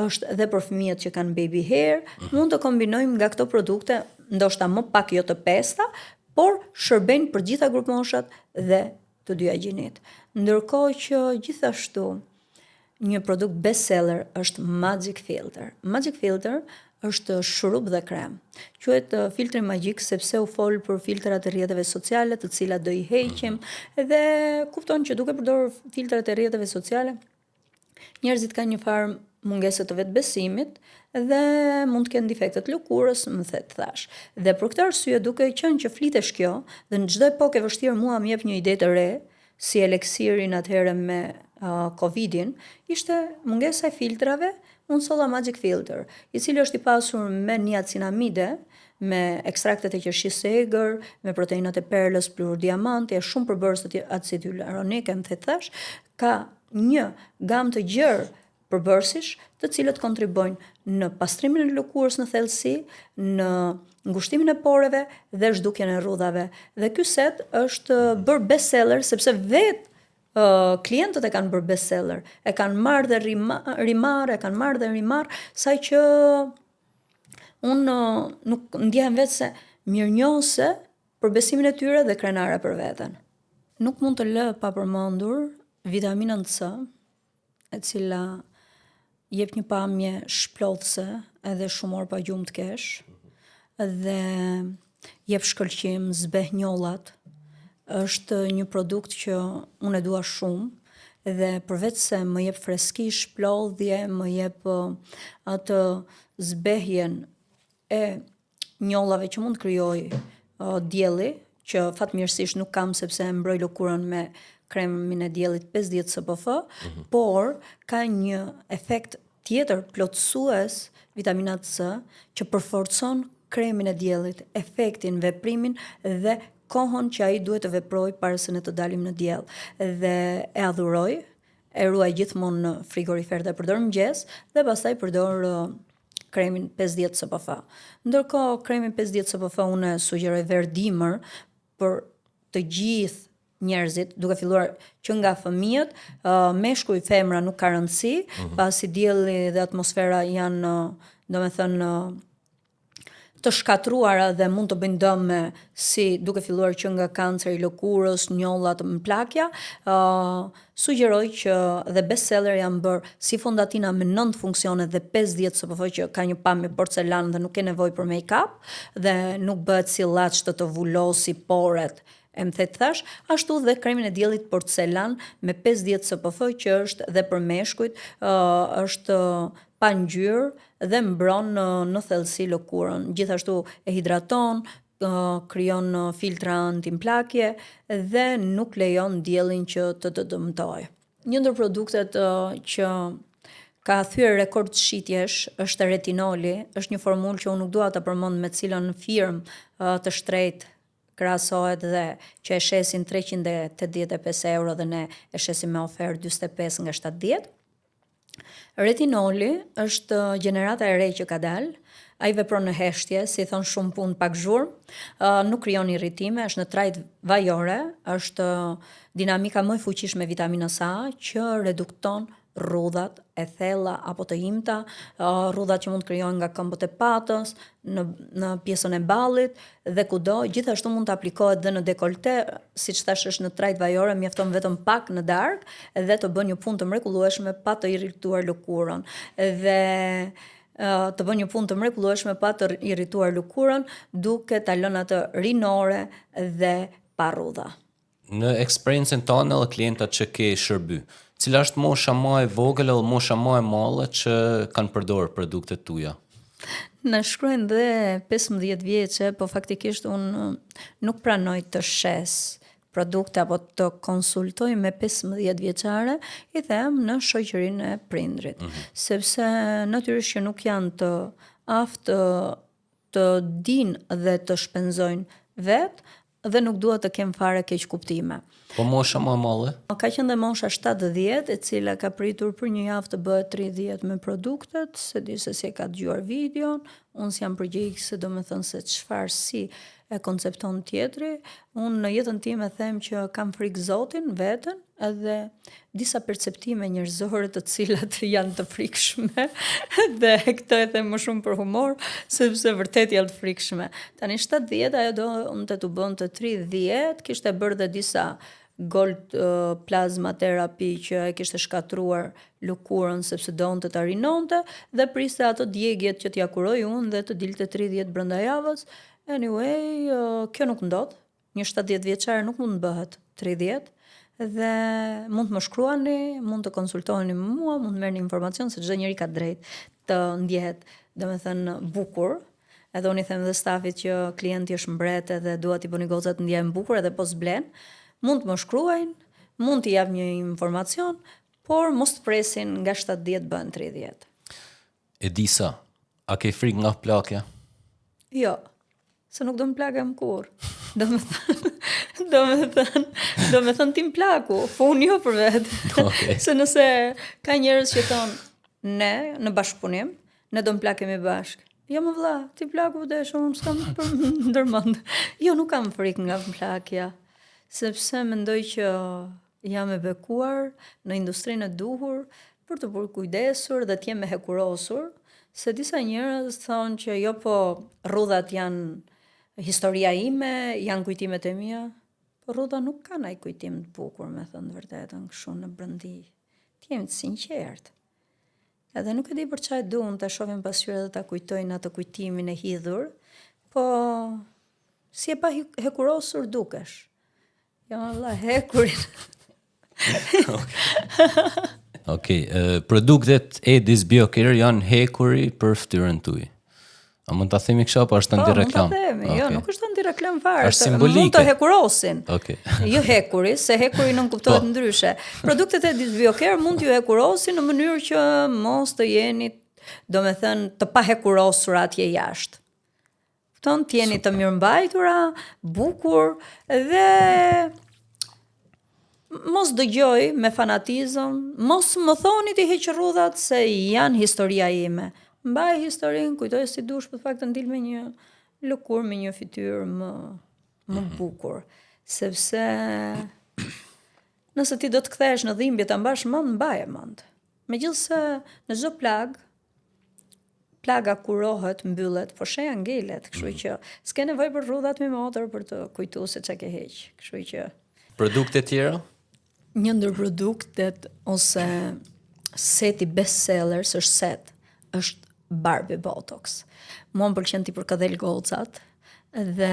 është dhe për fëmijët që kanë baby hair. Mund të kombinojmë nga këto produkte, ndoshta më pak jo të pesta, por shërbejnë për gjitha grupmoshat dhe të dyja gjinitë. Ndërkohë që gjithashtu një produkt bestseller është Magic Filter. Magic Filter është shurup dhe krem. Quhet filtri magjik sepse u fol për filtrat e rrjeteve sociale, të cilat do i heqim dhe kupton që duke përdorur filtrat e rrjeteve sociale, njerëzit kanë një farë mungese të vetëbesimit dhe mund të kenë defekte të lëkurës, më the të thash. Dhe për këtë arsye, duke qenë që flitesh kjo, dhe në çdo epokë e vështirë mua më jep një ide të re, si eliksirin atëherë me uh, Covidin, ishte mungesa e filtrave, unë solla Magic Filter, i cili është i pasur me niacinamide, me ekstraktet e qershisë së egër, me proteinat e perlës, pluhur diamanti, e shumë përbërës të tjerë, acid hyaluronik, e më the të thash, ka një gamë të gjerë përbërësish, të cilët kontribuojnë në pastrimin e lëkurës në thellësi, në ngushtimin e poreve dhe zhdukjen e rrudhave. Dhe ky set është bërë bestseller sepse vetë uh, klientët e kanë bërë bestseller, e kanë marrë dhe rimarrë, e kanë marrë dhe rimarrë, sa që unë nuk ndjehem vetë se mirënjohëse për besimin e tyre dhe krenare për veten. Nuk mund të lë pa përmendur vitaminën C, e cila jep një pamje shplodhëse edhe shumë orë pa gjumë të kesh, dhe jep shkëlqim, zbeh njollat, është një produkt që unë e dua shumë, dhe përveç se më jep freski, shplodhje, më jep atë zbehjen e njollave që mund të krijojë uh, dielli, që fatmirësisht nuk kam sepse e mbroj lëkurën me kremin e diellit 50 SPF, mm -hmm. por ka një efekt tjetër plotësues vitamina C që përforcon kremin e diellit, efektin, veprimin dhe kohën që ai duhet të veprojë para se ne të dalim në diell. Dhe e adhuroj, e ruaj gjithmonë në frigorifer dhe përdor mëngjes dhe pastaj përdor kremin 50 SPF. Ndërkohë kremin 50 SPF unë e sugjeroj verë dimër për të gjithë njerëzit, duke filluar që nga fëmijët, uh, meshkuj, femra nuk ka rëndësi, mm -hmm. pasi dielli dhe atmosfera janë, domethënë, të shkatërruara dhe mund të bëjnë dëme si duke filluar që nga kanceri i lëkurës, njollat, mplakja, uh, sugjeroj që dhe bestseller janë bërë si fondatina me 9 funksione dhe 50 SPF që ka një pamje porcelan dhe nuk ke nevojë për make-up dhe nuk bëhet si llaç të të vulosi poret e më the të thash, ashtu dhe kremin e diellit porcelan me 50 SPF që është dhe për meshkujt, uh, është pa ngjyrë dhe mbron në, në thellësi lëkurën. Gjithashtu e hidraton, krijon filtra antimplakje dhe nuk lejon diellin që të të dëmtojë. Një ndër produktet që ka thyer rekord shitjesh është retinoli, është një formulë që unë nuk dua ta përmend me cilën firmë të shtrenjtë krahasohet dhe që e shesin 385 euro dhe ne e shesim me ofertë 45 nga 70. Retinoli është gjenerata e re që ka dalë. Ai vepron në heshtje, si thon shumë punë pak zhurmë, uh, nuk krijon irritime, është në trajtë vajore, është dinamika më e fuqishme e vitaminës A që redukton rrudhat e thella apo të imta, uh, rrudhat që mund të krijohen nga këmbët e patës, në në pjesën e ballit dhe kudo, gjithashtu mund të aplikohet dhe në dekolte, siç thashë është në trajtë vajore, mjafton vetëm pak në darkë dhe të bën një punë të mrekullueshme pa të irrituar lëkurën. Dhe të bën një punë të mrekullueshme pa të irrituar lëkurën, duke ta lënë atë rinore dhe pa rrudha. Në eksperiencën tënde edhe klientat që ke shërby, cila është mosha më e vogël edhe mosha më e madhe që kanë përdorur produktet tuaja? Na shkruajnë dhe 15 vjeçe, po faktikisht unë nuk pranoj të shes produkte apo të konsultoj me 15 vjeçare, i them në shoqërinë e prindrit. Mm -hmm. Sepse natyrisht që nuk janë të aftë të dinë dhe të shpenzojnë vetë, dhe nuk dua të kem fare keqkuptime. Po mosha më e madhe? Ka qenë dhe mosha 70, e cila ka pritur për një javë të bëhet 30 me produktet, s'e di se si e ka dëgjuar videon. Unë s'jam përgjegjëse domethënë se çfarë si e koncepton tjetri. Unë në jetën time them që kam frikë Zotin, veten, edhe disa perceptime njerëzore të cilat janë të frikshme dhe këtë e them më shumë për humor, sepse vërtet janë të frikshme. Tani 70 ajo donte t'u bënte 30, kishte bërë dhe disa gold uh, plasma terapi që e kishte shkatërruar lëkurën sepse donte ta rinonte dhe priste ato djegiet që t'ia kuroj unë dhe të dilte 30 brenda javës. Anyway, uh, kjo nuk ndodh. Një 70 vjeçare nuk mund të bëhet 30 dhe mund të më shkruani, mund të konsultoheni me mua, mund të merrni informacion se çdo njeri ka drejt të ndjehet, domethënë bukur. Edhe unë i them dhe stafit që klienti është mbret edhe dua t'i bëni gocat të ndjehen bukur edhe po s'blen. Mund të më shkruajnë, mund t'i jap një informacion, por mos të presin nga 70 bëhen 30. Edisa, a ke frikë nga plakja? Jo, se nuk do më plakem kurrë. Do me thënë, do me thënë, do me thënë ti më plaku, po unë jo për vetë. Okay. Se nëse ka njerëz që thonë, ne, në bashkëpunim, ne do më plakemi bashkë. Jo më vlla, ti plaku desh, unë s'kam për ndërmend. Jo, nuk kam frikë nga plakja, sepse mendoj që Jam e bekuar në industrinë e duhur për t'u përkujdesur dhe të jem e hekurosur, se disa njerëz thonë që jo po rrudhat janë historia ime, janë kujtimet e mia, po rrudha nuk ka ndonjë kujtim të bukur, me thënë të vërtetën, kështu në brendi. Të jemi të sinqertë. Edhe nuk e di për çfarë duan ta shohin pasqyrën dhe ta kujtojnë atë kujtimin e hidhur, po si e pa hekurosur dukesh. Jo, valla, hekurin. Okej, okay, produktet Edis Biocare janë hekuri për fytyrën tuaj. A mund ta themi kështu apo është po, antireklamë? Po, mund ta themi. Okay. Jo, nuk është antireklamë fare. Është simbolike. Mund të hekurosin. Okej. Okay. jo hekuri, se hekuri nënkuptohet po. ndryshe. Produktet e Edis Biocare mund t'ju hekurosin në mënyrë që mos të jeni, domethënë, të pahekurosur atje jashtë. Kupton, të jeni të mirëmbajtura, bukur dhe mos dëgjoj me fanatizëm, mos më thoni t'i heq rrudhat se janë historia ime. Mbaj historinë, kujtoje si dush, po të paktën dil me një lëkurë, me një fytyrë më më mhm. bukur, sepse nëse ti do të kthehesh në dhimbje ta mbash mend, mbaje mend. Megjithëse në çdo plagë plaga kurohet, mbyllet, po shenja ngelet, kështu mm. që s'ke nevojë për rrudhat mi motër për të kujtuar se çka ke heq, kështu që Produkte tjera? Një ndër produktet ose seti best sellers është set, është Barbie Botox. Mua më pëlqen t'i përkëdhel gocat dhe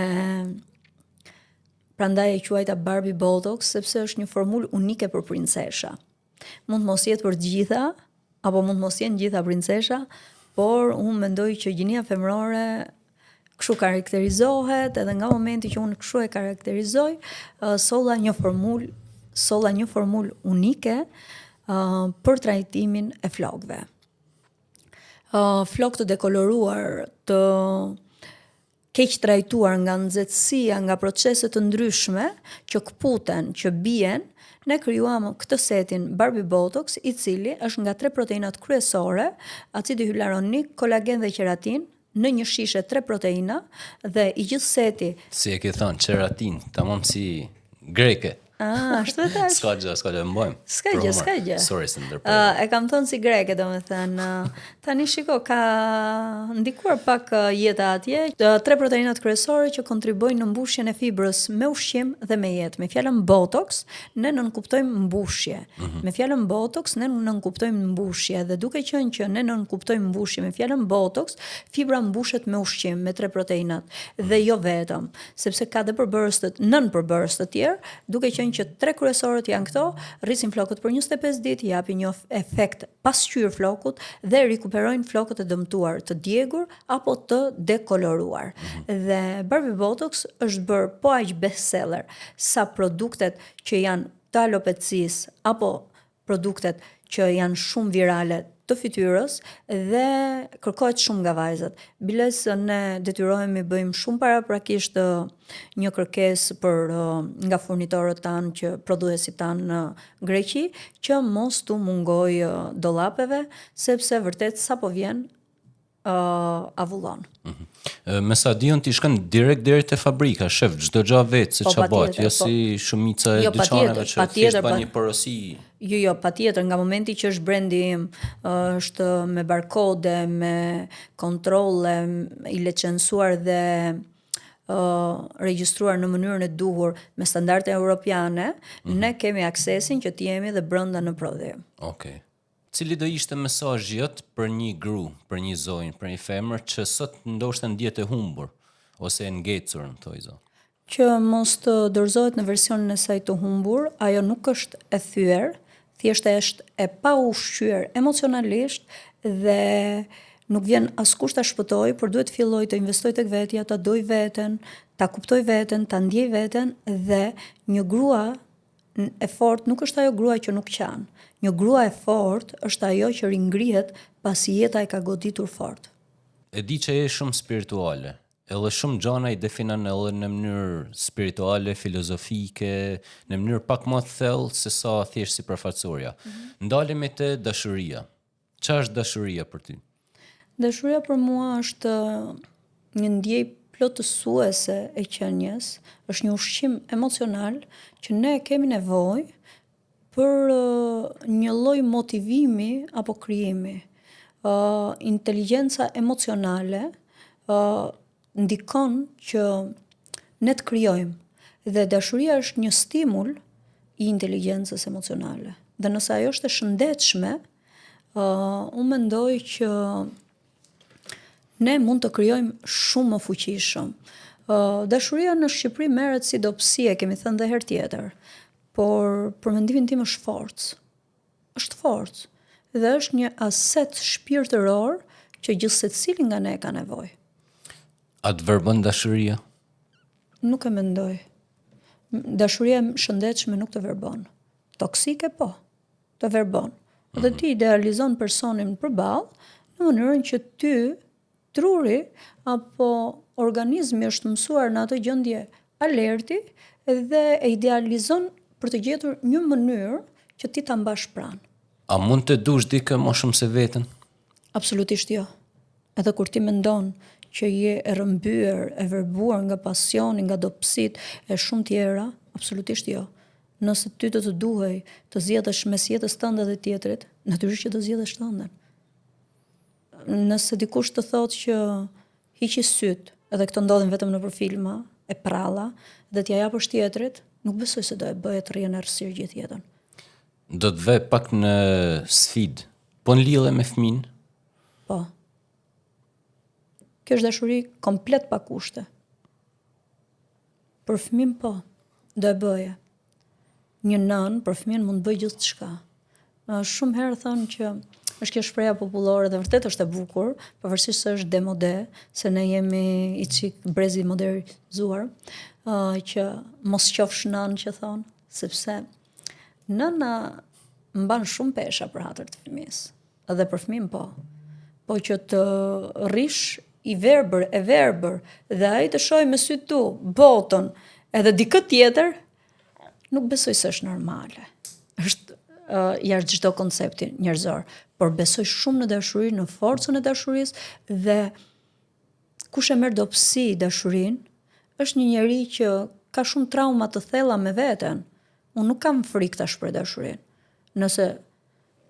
prandaj e quajta Barbie Botox sepse është një formulë unike për princesha. Mund të mos jetë për të gjitha, apo mund të mos jenë gjitha princesha, por unë mendoj që gjinia femërore kështu karakterizohet edhe nga momenti që unë kështu e karakterizoj, uh, solla një formulë, solla një formulë unike uh, për trajtimin e flokëve. Uh, flokë të dekoloruar, të keqtrajtuar nga nxehtësia, nga procese të ndryshme që këputen, që bien, ne krijuam këtë setin Barbie Botox, i cili është nga tre proteinat kryesore, acidi hyaluronik, kolagen dhe keratin, në një shishe tre proteina dhe i gjithë seti Si e ke thënë, qeratin, tamam si greke. Ah, ashtu e thash. S'ka gjë, s'ka gjë, mbajmë. S'ka gjë, s'ka gjë. Sorry se ndërpreva. Uh, e kam thënë si greke, domethënë. Uh, tani shiko, ka ndikuar pak uh, jeta atje. Uh, tre proteinat kryesore që kontribuojnë në mbushjen e fibrës me ushqim dhe me jetë. Me fjalën botox, ne nënkuptojmë mbushje. Mm -hmm. Me fjalën botox, ne nënkuptojmë mbushje dhe duke qenë që ne nënkuptojmë mbushje me fjalën botox, fibra mbushet me ushqim, me tre proteinat dhe mm -hmm. jo vetëm. sepse ka dhe përbërës të nënpërbërës të tjerë, duke qenë që tre kryesorët janë këto, rrisin flokët për 25 ditë, japin një efekt pasqyrë flokut dhe rikuperojnë flokët e dëmtuar, të djegur apo të dekoloruar. Mm -hmm. Dhe Barbie Botox është bërë po aq bestseller sa produktet që janë të alopecisë apo produktet që janë shumë virale të fytyrës dhe kërkohet shumë nga vajzat. Biles ne detyrohemi bëjmë shumë paraprakisht një kërkesë për nga furnitorët tanë që prodhuesit tanë në Greqi që mos t'u mungojë dollapeve sepse vërtet sapo vjen. Uh, avullon. Mm -hmm. Me sa di unë ti shkon direkt deri te fabrika, shef çdo gjë vetë se po, ça bëhet, jo po. si shumica e jo, dyqaneve që thjesht bën një porosi. Jo, jo, patjetër, nga momenti që është brendi im, është me barkode, me kontrolle, i licencuar dhe uh, regjistruar në mënyrën e duhur me standarde europiane, mm -hmm. ne kemi aksesin që të jemi dhe brenda në prodhim. Okej. Okay. Cili do ishte mesazhi jot për një gru, për një zonjë, për një femër që sot ndoshta ndihet e humbur ose e ngecur në thonjëza? Që mos të dorëzohet në versionin e saj të humbur, ajo nuk është e thyer, thjesht është e paushqyer emocionalisht dhe nuk vjen askush ta shpëtojë, por duhet të fillojë të investojë tek vetja, ta dojë veten, ta kuptojë veten, ta ndjejë veten dhe një grua e fortë nuk është ajo grua që nuk qan. Një grua e fortë është ajo që ringrihet pasi jeta e ka goditur fort. E di që je shumë spirituale, edhe shumë gjana i definon edhe në mënyrë spirituale, filozofike, në mënyrë pak më të thellë se sa thjesht sipërfaqësorja. Mm -hmm. Ndalemi te dashuria. Ça është dashuria për ty? Dashuria për mua është një ndjenjë plotësuese e qenies, është një ushqim emocional që ne kemi nevojë për një lloj motivimi apo krijimi. Uh, inteligjenca emocionale uh, ndikon që ne të krijojmë. Dhe dashuria është një stimul i inteligjencës emocionale. Dhe nëse ajo është e shëndetshme, uh, unë mendoj që ne mund të krijojmë shumë më fuqishëm. Uh, dashuria në Shqipëri merret si dobësi, e kemi thënë dhe herë tjetër, por për mendimin tim është forcë. Është forcë dhe është një aset shpirtëror që gjithsecili nga ne ka nevojë. A të verbon dashuria? Nuk e mendoj. Dashuria e shëndetshme nuk të verbon. Toksike po, të verbon. Mm -hmm. Dhe mhm. ti idealizon personin përballë në mënyrën që ty Truri apo organizmi është mësuar në atë gjendje alerti dhe e idealizon për të gjetur një mënyrë që ti ta mbash pranë. A mund të dush dikë më shumë se veten? Absolutisht jo. Edhe kur ti mendon që je e rrëmbyer, e verbuar nga pasioni, nga dobësitë e shumë tjera, absolutisht jo. Nëse ty do të duhej të zgjedhësh mes jetës tënde dhe tjetrit, natyrisht që do zgjedhësh tënden. Nëse dikush të thotë që hiqi sytë, edhe këto ndodhin vetëm nëpër filma e pralla, dhe t'ia japësh tjetrit, nuk besoj se do e bëje të rrije në errësirë gjithë jetën. Do të ve pak në sfidë. Po në lidhje me fëmijën? Po. Kjo është dashuri komplet pa kushte. Për fëmijën po, do e bëje. Një nënë për fëmijën mund të bëjë gjithçka. Shumë herë thonë që është kjo shprehja popullore dhe vërtet është e bukur, pavarësisht se është demode, se ne jemi i çik brezi i modernizuar, uh, që mos qofsh nënë që thonë, sepse nëna mban shumë pesha për hatër të fëmijës. Dhe për fëmijën po. Po që të rrish i verbër, e verbër, dhe ai të shohë me sytë tu botën, edhe dikë tjetër, nuk besoj se është normale. Është uh, jashtë çdo koncepti njerëzor, por besoj shumë në dashuri, në forcën e dashurisë dhe kush e merr dobësi dashurinë, është një njeri që ka shumë trauma të thella me veten. Unë nuk kam frikë ta shpreh dashurinë. Nëse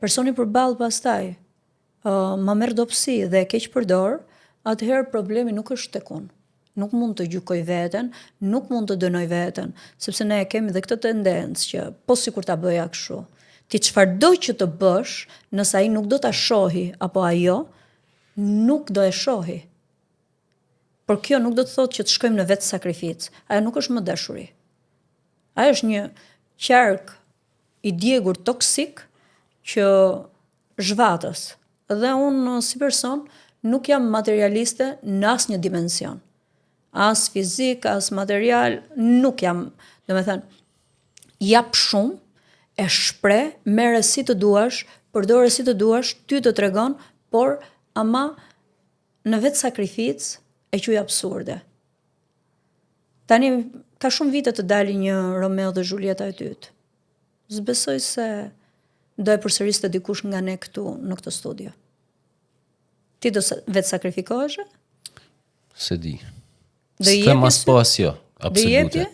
Personi përballë pastaj uh, ma merr dobësi dhe e keqpërdor, atëherë problemi nuk është tek unë. Nuk mund të gjykoj veten, nuk mund të dënoj veten, sepse ne e kemi dhe këtë tendencë që po sikur ta bëja kështu. Ti çfarëdo që të bësh, nëse ai nuk do ta shohi apo ajo, nuk do e shohi. Por kjo nuk do të thotë që të shkojmë në vetësakrificë. Ajo nuk është më dashuri. Ajo është një qark i djegur toksik që zhvatës. Dhe unë si person nuk jam materialiste në asnjë dimension. As fizik, as material, nuk jam, domethënë, jap shumë, e shpreh, merre si të duash, përdore si të duash, ty të tregon, por ama në vetësakrificë e quaj absurde. Tani ka shumë vite të dali një Romeo dhe Julieta e dytë. S'besoj se do e përsëriste dikush nga ne këtu në këtë studio. Ti do vetë sakrifikoheshe? S'e di. Do i jepje as po as jo, absolute. Do i jepje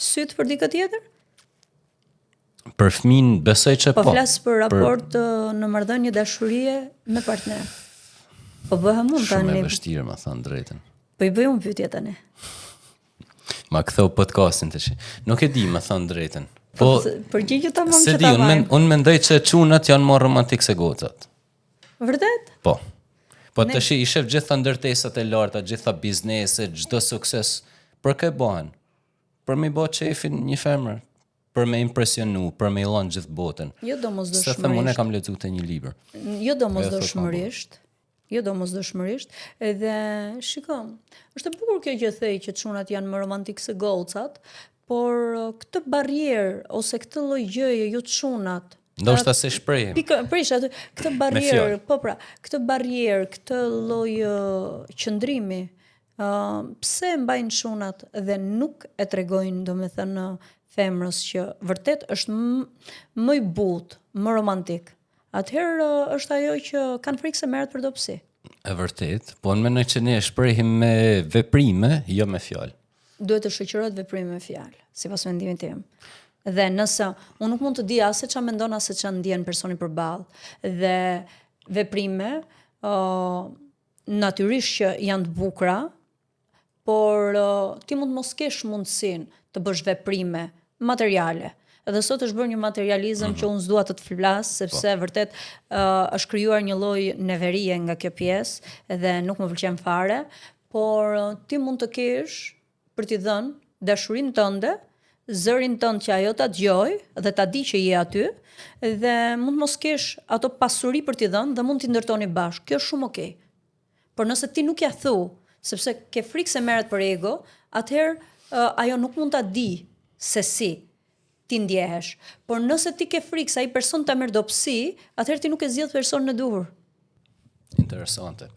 sytë për dikë tjetër? Për fëmijën besoj që po. Po flas për raport për... në marrëdhënie dashurie me partner. Po bëhem unë tani. Shumë e vështirë, me thënë drejtën. Po i bëj unë pyetje tani. Ma ktheu podcastin tash. Nuk e di, me thënë drejtën. Po, po përgjigju tamam që ta marr. Unë un mendoj që çunat janë më romantik se gocat. Vërtet? Po. Po ne... tash i shef gjitha ndërtesat e larta, gjitha bizneset, çdo sukses, për kë bëhen? Për me bë qefin një femër, për me impresionu, për me i lënë gjithë botën. Jo domosdoshmërisht. Se them unë e kam lexuar te një libër. Jo domosdoshmërisht. Jo domosdoshmërisht. Edhe shiko, është e bukur kjo që the që çunat janë më romantik se gocat, por këtë barrierë ose këtë lloj gjëje ju çunat Ndoshta s'e shprehim. Pikë, prish aty, këtë barrierë, po pra, këtë barrierë, këtë lloj qëndrimi, ë uh, pse e mbajnë çunat dhe nuk e tregojnë, domethënë femrës që vërtet është më i butë, më romantik. Atëherë është ajo që kanë frikë se merret për dobësi. E vërtet, po unë mendoj që ne e shprehim me veprime, jo me fjalë. Duhet të shoqërohet veprimi me fjalë, sipas mendimit tim. Dhe nëse unë nuk mund të di as se ça mendon as se ça ndjen personi përballë dhe veprime, ë uh, natyrisht që janë të bukura, por ti mund të mos kesh mundësinë të bësh veprime materiale. Edhe sot është bërë një materializëm mm -hmm. që unë s'dua të të flas, sepse po. vërtet uh, është krijuar një lloj neverie nga kjo pjesë dhe nuk më pëlqen fare, por uh, ti mund të kesh për t'i dhënë dashurinë tënde, zërin tënd që ajo ta dëgjojë dhe ta di që je aty dhe mund të mos kesh ato pasuri për t'i dhënë dhe mund t'i ndërtoni bashkë. Kjo është shumë okay. Por nëse ti nuk ja thu, sepse ke frikë se merret për ego, atëherë uh, ajo nuk mund ta di se si ti ndjehesh. Por nëse ti ke frikë se ai person ta merr dobësi, atëherë ti nuk e zgjedh personin e duhur. Interesante.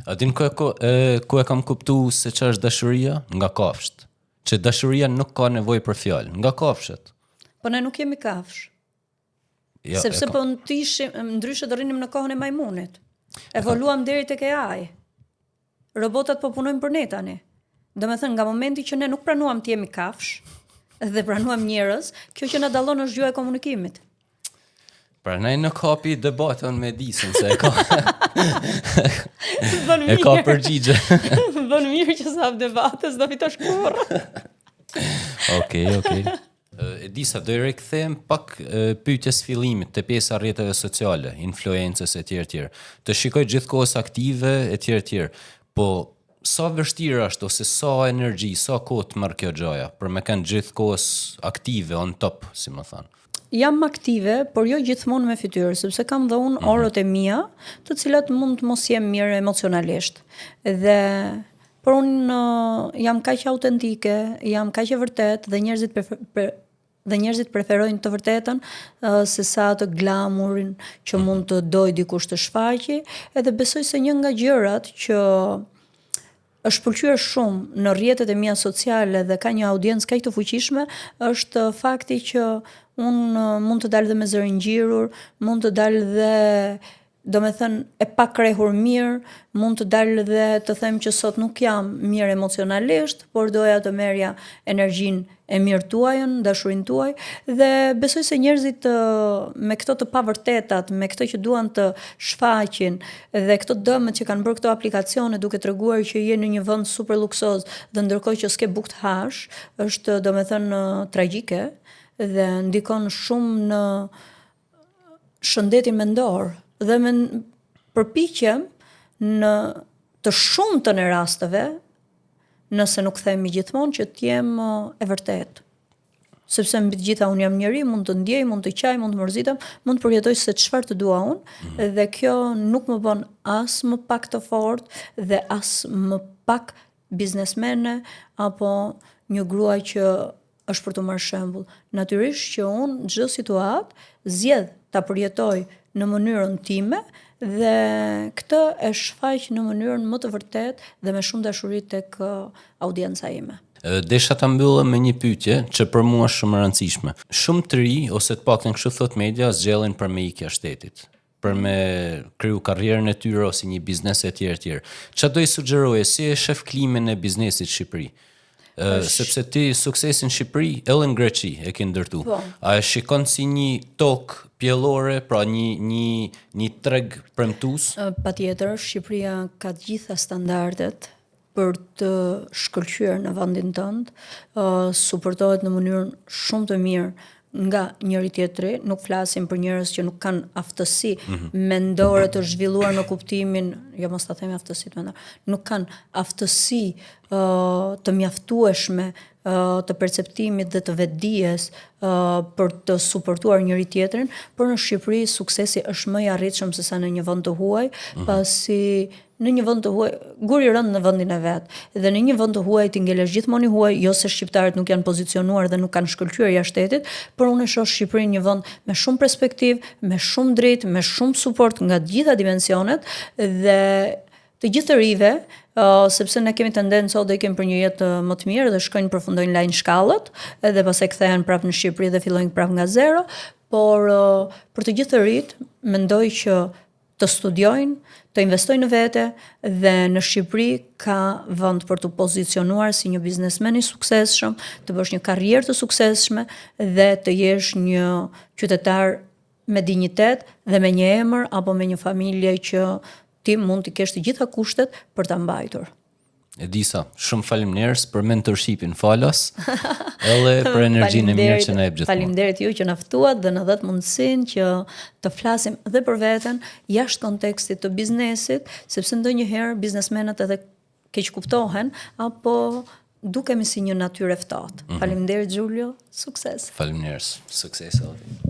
A din ku e, ku, e, ku e kam kuptu se ça është dashuria? Nga kafshët. Që dashuria nuk ka nevojë për fjalë. Nga kafshët. Po ne nuk jemi kafshë. Jo, Sepse po të ishim ndryshe do rrinim në kohën e majmunit. Evoluam deri tek AI. Robotat po punojnë për ne tani. Domethënë nga momenti që ne nuk pranuam të jemi kafshë dhe pranuam njerëz, kjo që na dallon është gjuha e komunikimit. Prandaj nuk hapi debate unë me Edisën se e ka. Bën mirë. E ka përgjigje. Bën mirë që s'hap debate, s'do fitosh kurrë. Okej, okej. Edisa, do i rikthehem pak pyetjes fillimit te pjesa e rrjeteve sociale, influencës e tjerë tjerë. Të shikoj gjithë kohës aktive e tjerë tjerë. Po sa vështirë është ose sa energji, sa kohë të merr kjo gjaja për me qenë gjithë kohës aktive on top, si me thënë. Jam aktive, por jo gjithmonë me fytyrë, sepse kam dhe unë mm -hmm. orët e mia, të cilat mund të mos jem mirë emocionalisht. Dhe Por unë jam kaq autentike, jam kaq e vërtetë dhe njerëzit prefer, pre, dhe njerëzit preferojnë të vërtetën uh, se sa atë glamurin që mund të dojë dikush të shfaqi, edhe besoj se një nga gjërat që është pëlqyer shumë në rrjetet e mia sociale dhe ka një audiencë kaq të fuqishme është fakti që unë mund të dal dhe me zërin ngjirur, mund të dal dhe domethënë e pakrehur mirë, mund të dal dhe të them që sot nuk jam mirë emocionalisht, por doja të merrja energjinë e mirë tuajën, dashurinë tuaj dhe besoj se njerëzit me këto të pavërtetat, me këto që duan të shfaqin dhe këto dëmet që kanë bërë këto aplikacione duke treguar që je në një vend super luksoz dhe ndërkohë që s'ke bukë të hash, është domethënë tragjike dhe ndikon shumë në shëndetin mendor dhe me përpiqem në të shumtën e rasteve, nëse nuk themi gjithmonë që të jem e vërtetë. Sepse mbi të gjitha unë jam njeri, mund të ndjej, mund të qaj, mund të mërzitem, mund të përjetoj se çfarë të dua unë mm -hmm. dhe kjo nuk më bën as më pak të fortë dhe as më pak biznesmene apo një grua që është për t'u marrë shembull. Natyrisht që unë çdo situatë zgjedh ta përjetoj në mënyrën time dhe këtë e shfaq në mënyrën më të vërtetë dhe me shumë dashuri tek audienca ime. Desha ta mbyllim me një pyetje që për mua është shumë e rëndësishme. Shumë të ri ose të paktën kështu thotë media zgjedhin për me ikë jashtë shtetit. për me kryu karrierën e tyre ose një biznes e tjerë e tjerë. Qa do i sugjeroje, si e shef klimën e biznesit në Shqipëri? Ë, sepse ti suksesin në Shqipëri edhe në Greqi e ke ndërtu. Po. A e shikon si një tokë pjellore, pra një një një treg premtues? Patjetër, Shqipëria ka të gjitha standardet për të shkëlqyer në vendin tënd, suportohet në mënyrë shumë të mirë nga njëri tjetri, nuk flasim për njerëz që nuk kanë aftësi mm -hmm. mendore të zhvilluar në kuptimin, jo mos ta themi aftësi të mendore, nuk kanë aftësi uh, të mjaftueshme uh, të perceptimit dhe të vetëdijes uh, për të suportuar njëri tjetrin, por në Shqipëri suksesi është më i arritshëm se sa në një vend të huaj, mm -hmm. pasi në një vend të huaj, guri rënd në vendin e vet. Dhe në një vend të huaj ti ngelesh gjithmonë i huaj, jo se shqiptarët nuk janë pozicionuar dhe nuk kanë shkëlqyer jashtë shtetit, por unë e shoh Shqipërinë një vend me shumë perspektivë, me shumë dritë, me shumë suport nga të gjitha dimensionet dhe të gjithë të rive, uh, sepse ne kemi tendencë sot dhe ikim për një jetë më të mirë dhe shkojnë përfundojnë lajnë shkallët, edhe pastaj kthehen prapë në Shqipëri dhe fillojnë prapë nga zero, por uh, për të gjithë të rit mendoj që të studiojnë, të investojnë në vete dhe në Shqipëri ka vend për të pozicionuar si një biznesmen i suksesshëm, të bësh një karrierë të suksesshme dhe të jesh një qytetar me dinjitet dhe me një emër apo me një familje që ti mund të kesh të gjitha kushtet për ta mbajtur. Edisa, shumë faleminderit për mentorshipin falas, edhe për energjinë e mirë që na jep gjithmonë. Faleminderit ju që na ftuat dhe na dhat mundësinë që të flasim edhe për veten jashtë kontekstit të biznesit, sepse ndonjëherë biznesmenët edhe keq kuptohen apo dukemi si një natyrë e ftohtë. Mm -hmm. Faleminderit Giulio, sukses. Faleminderit, sukses edhe.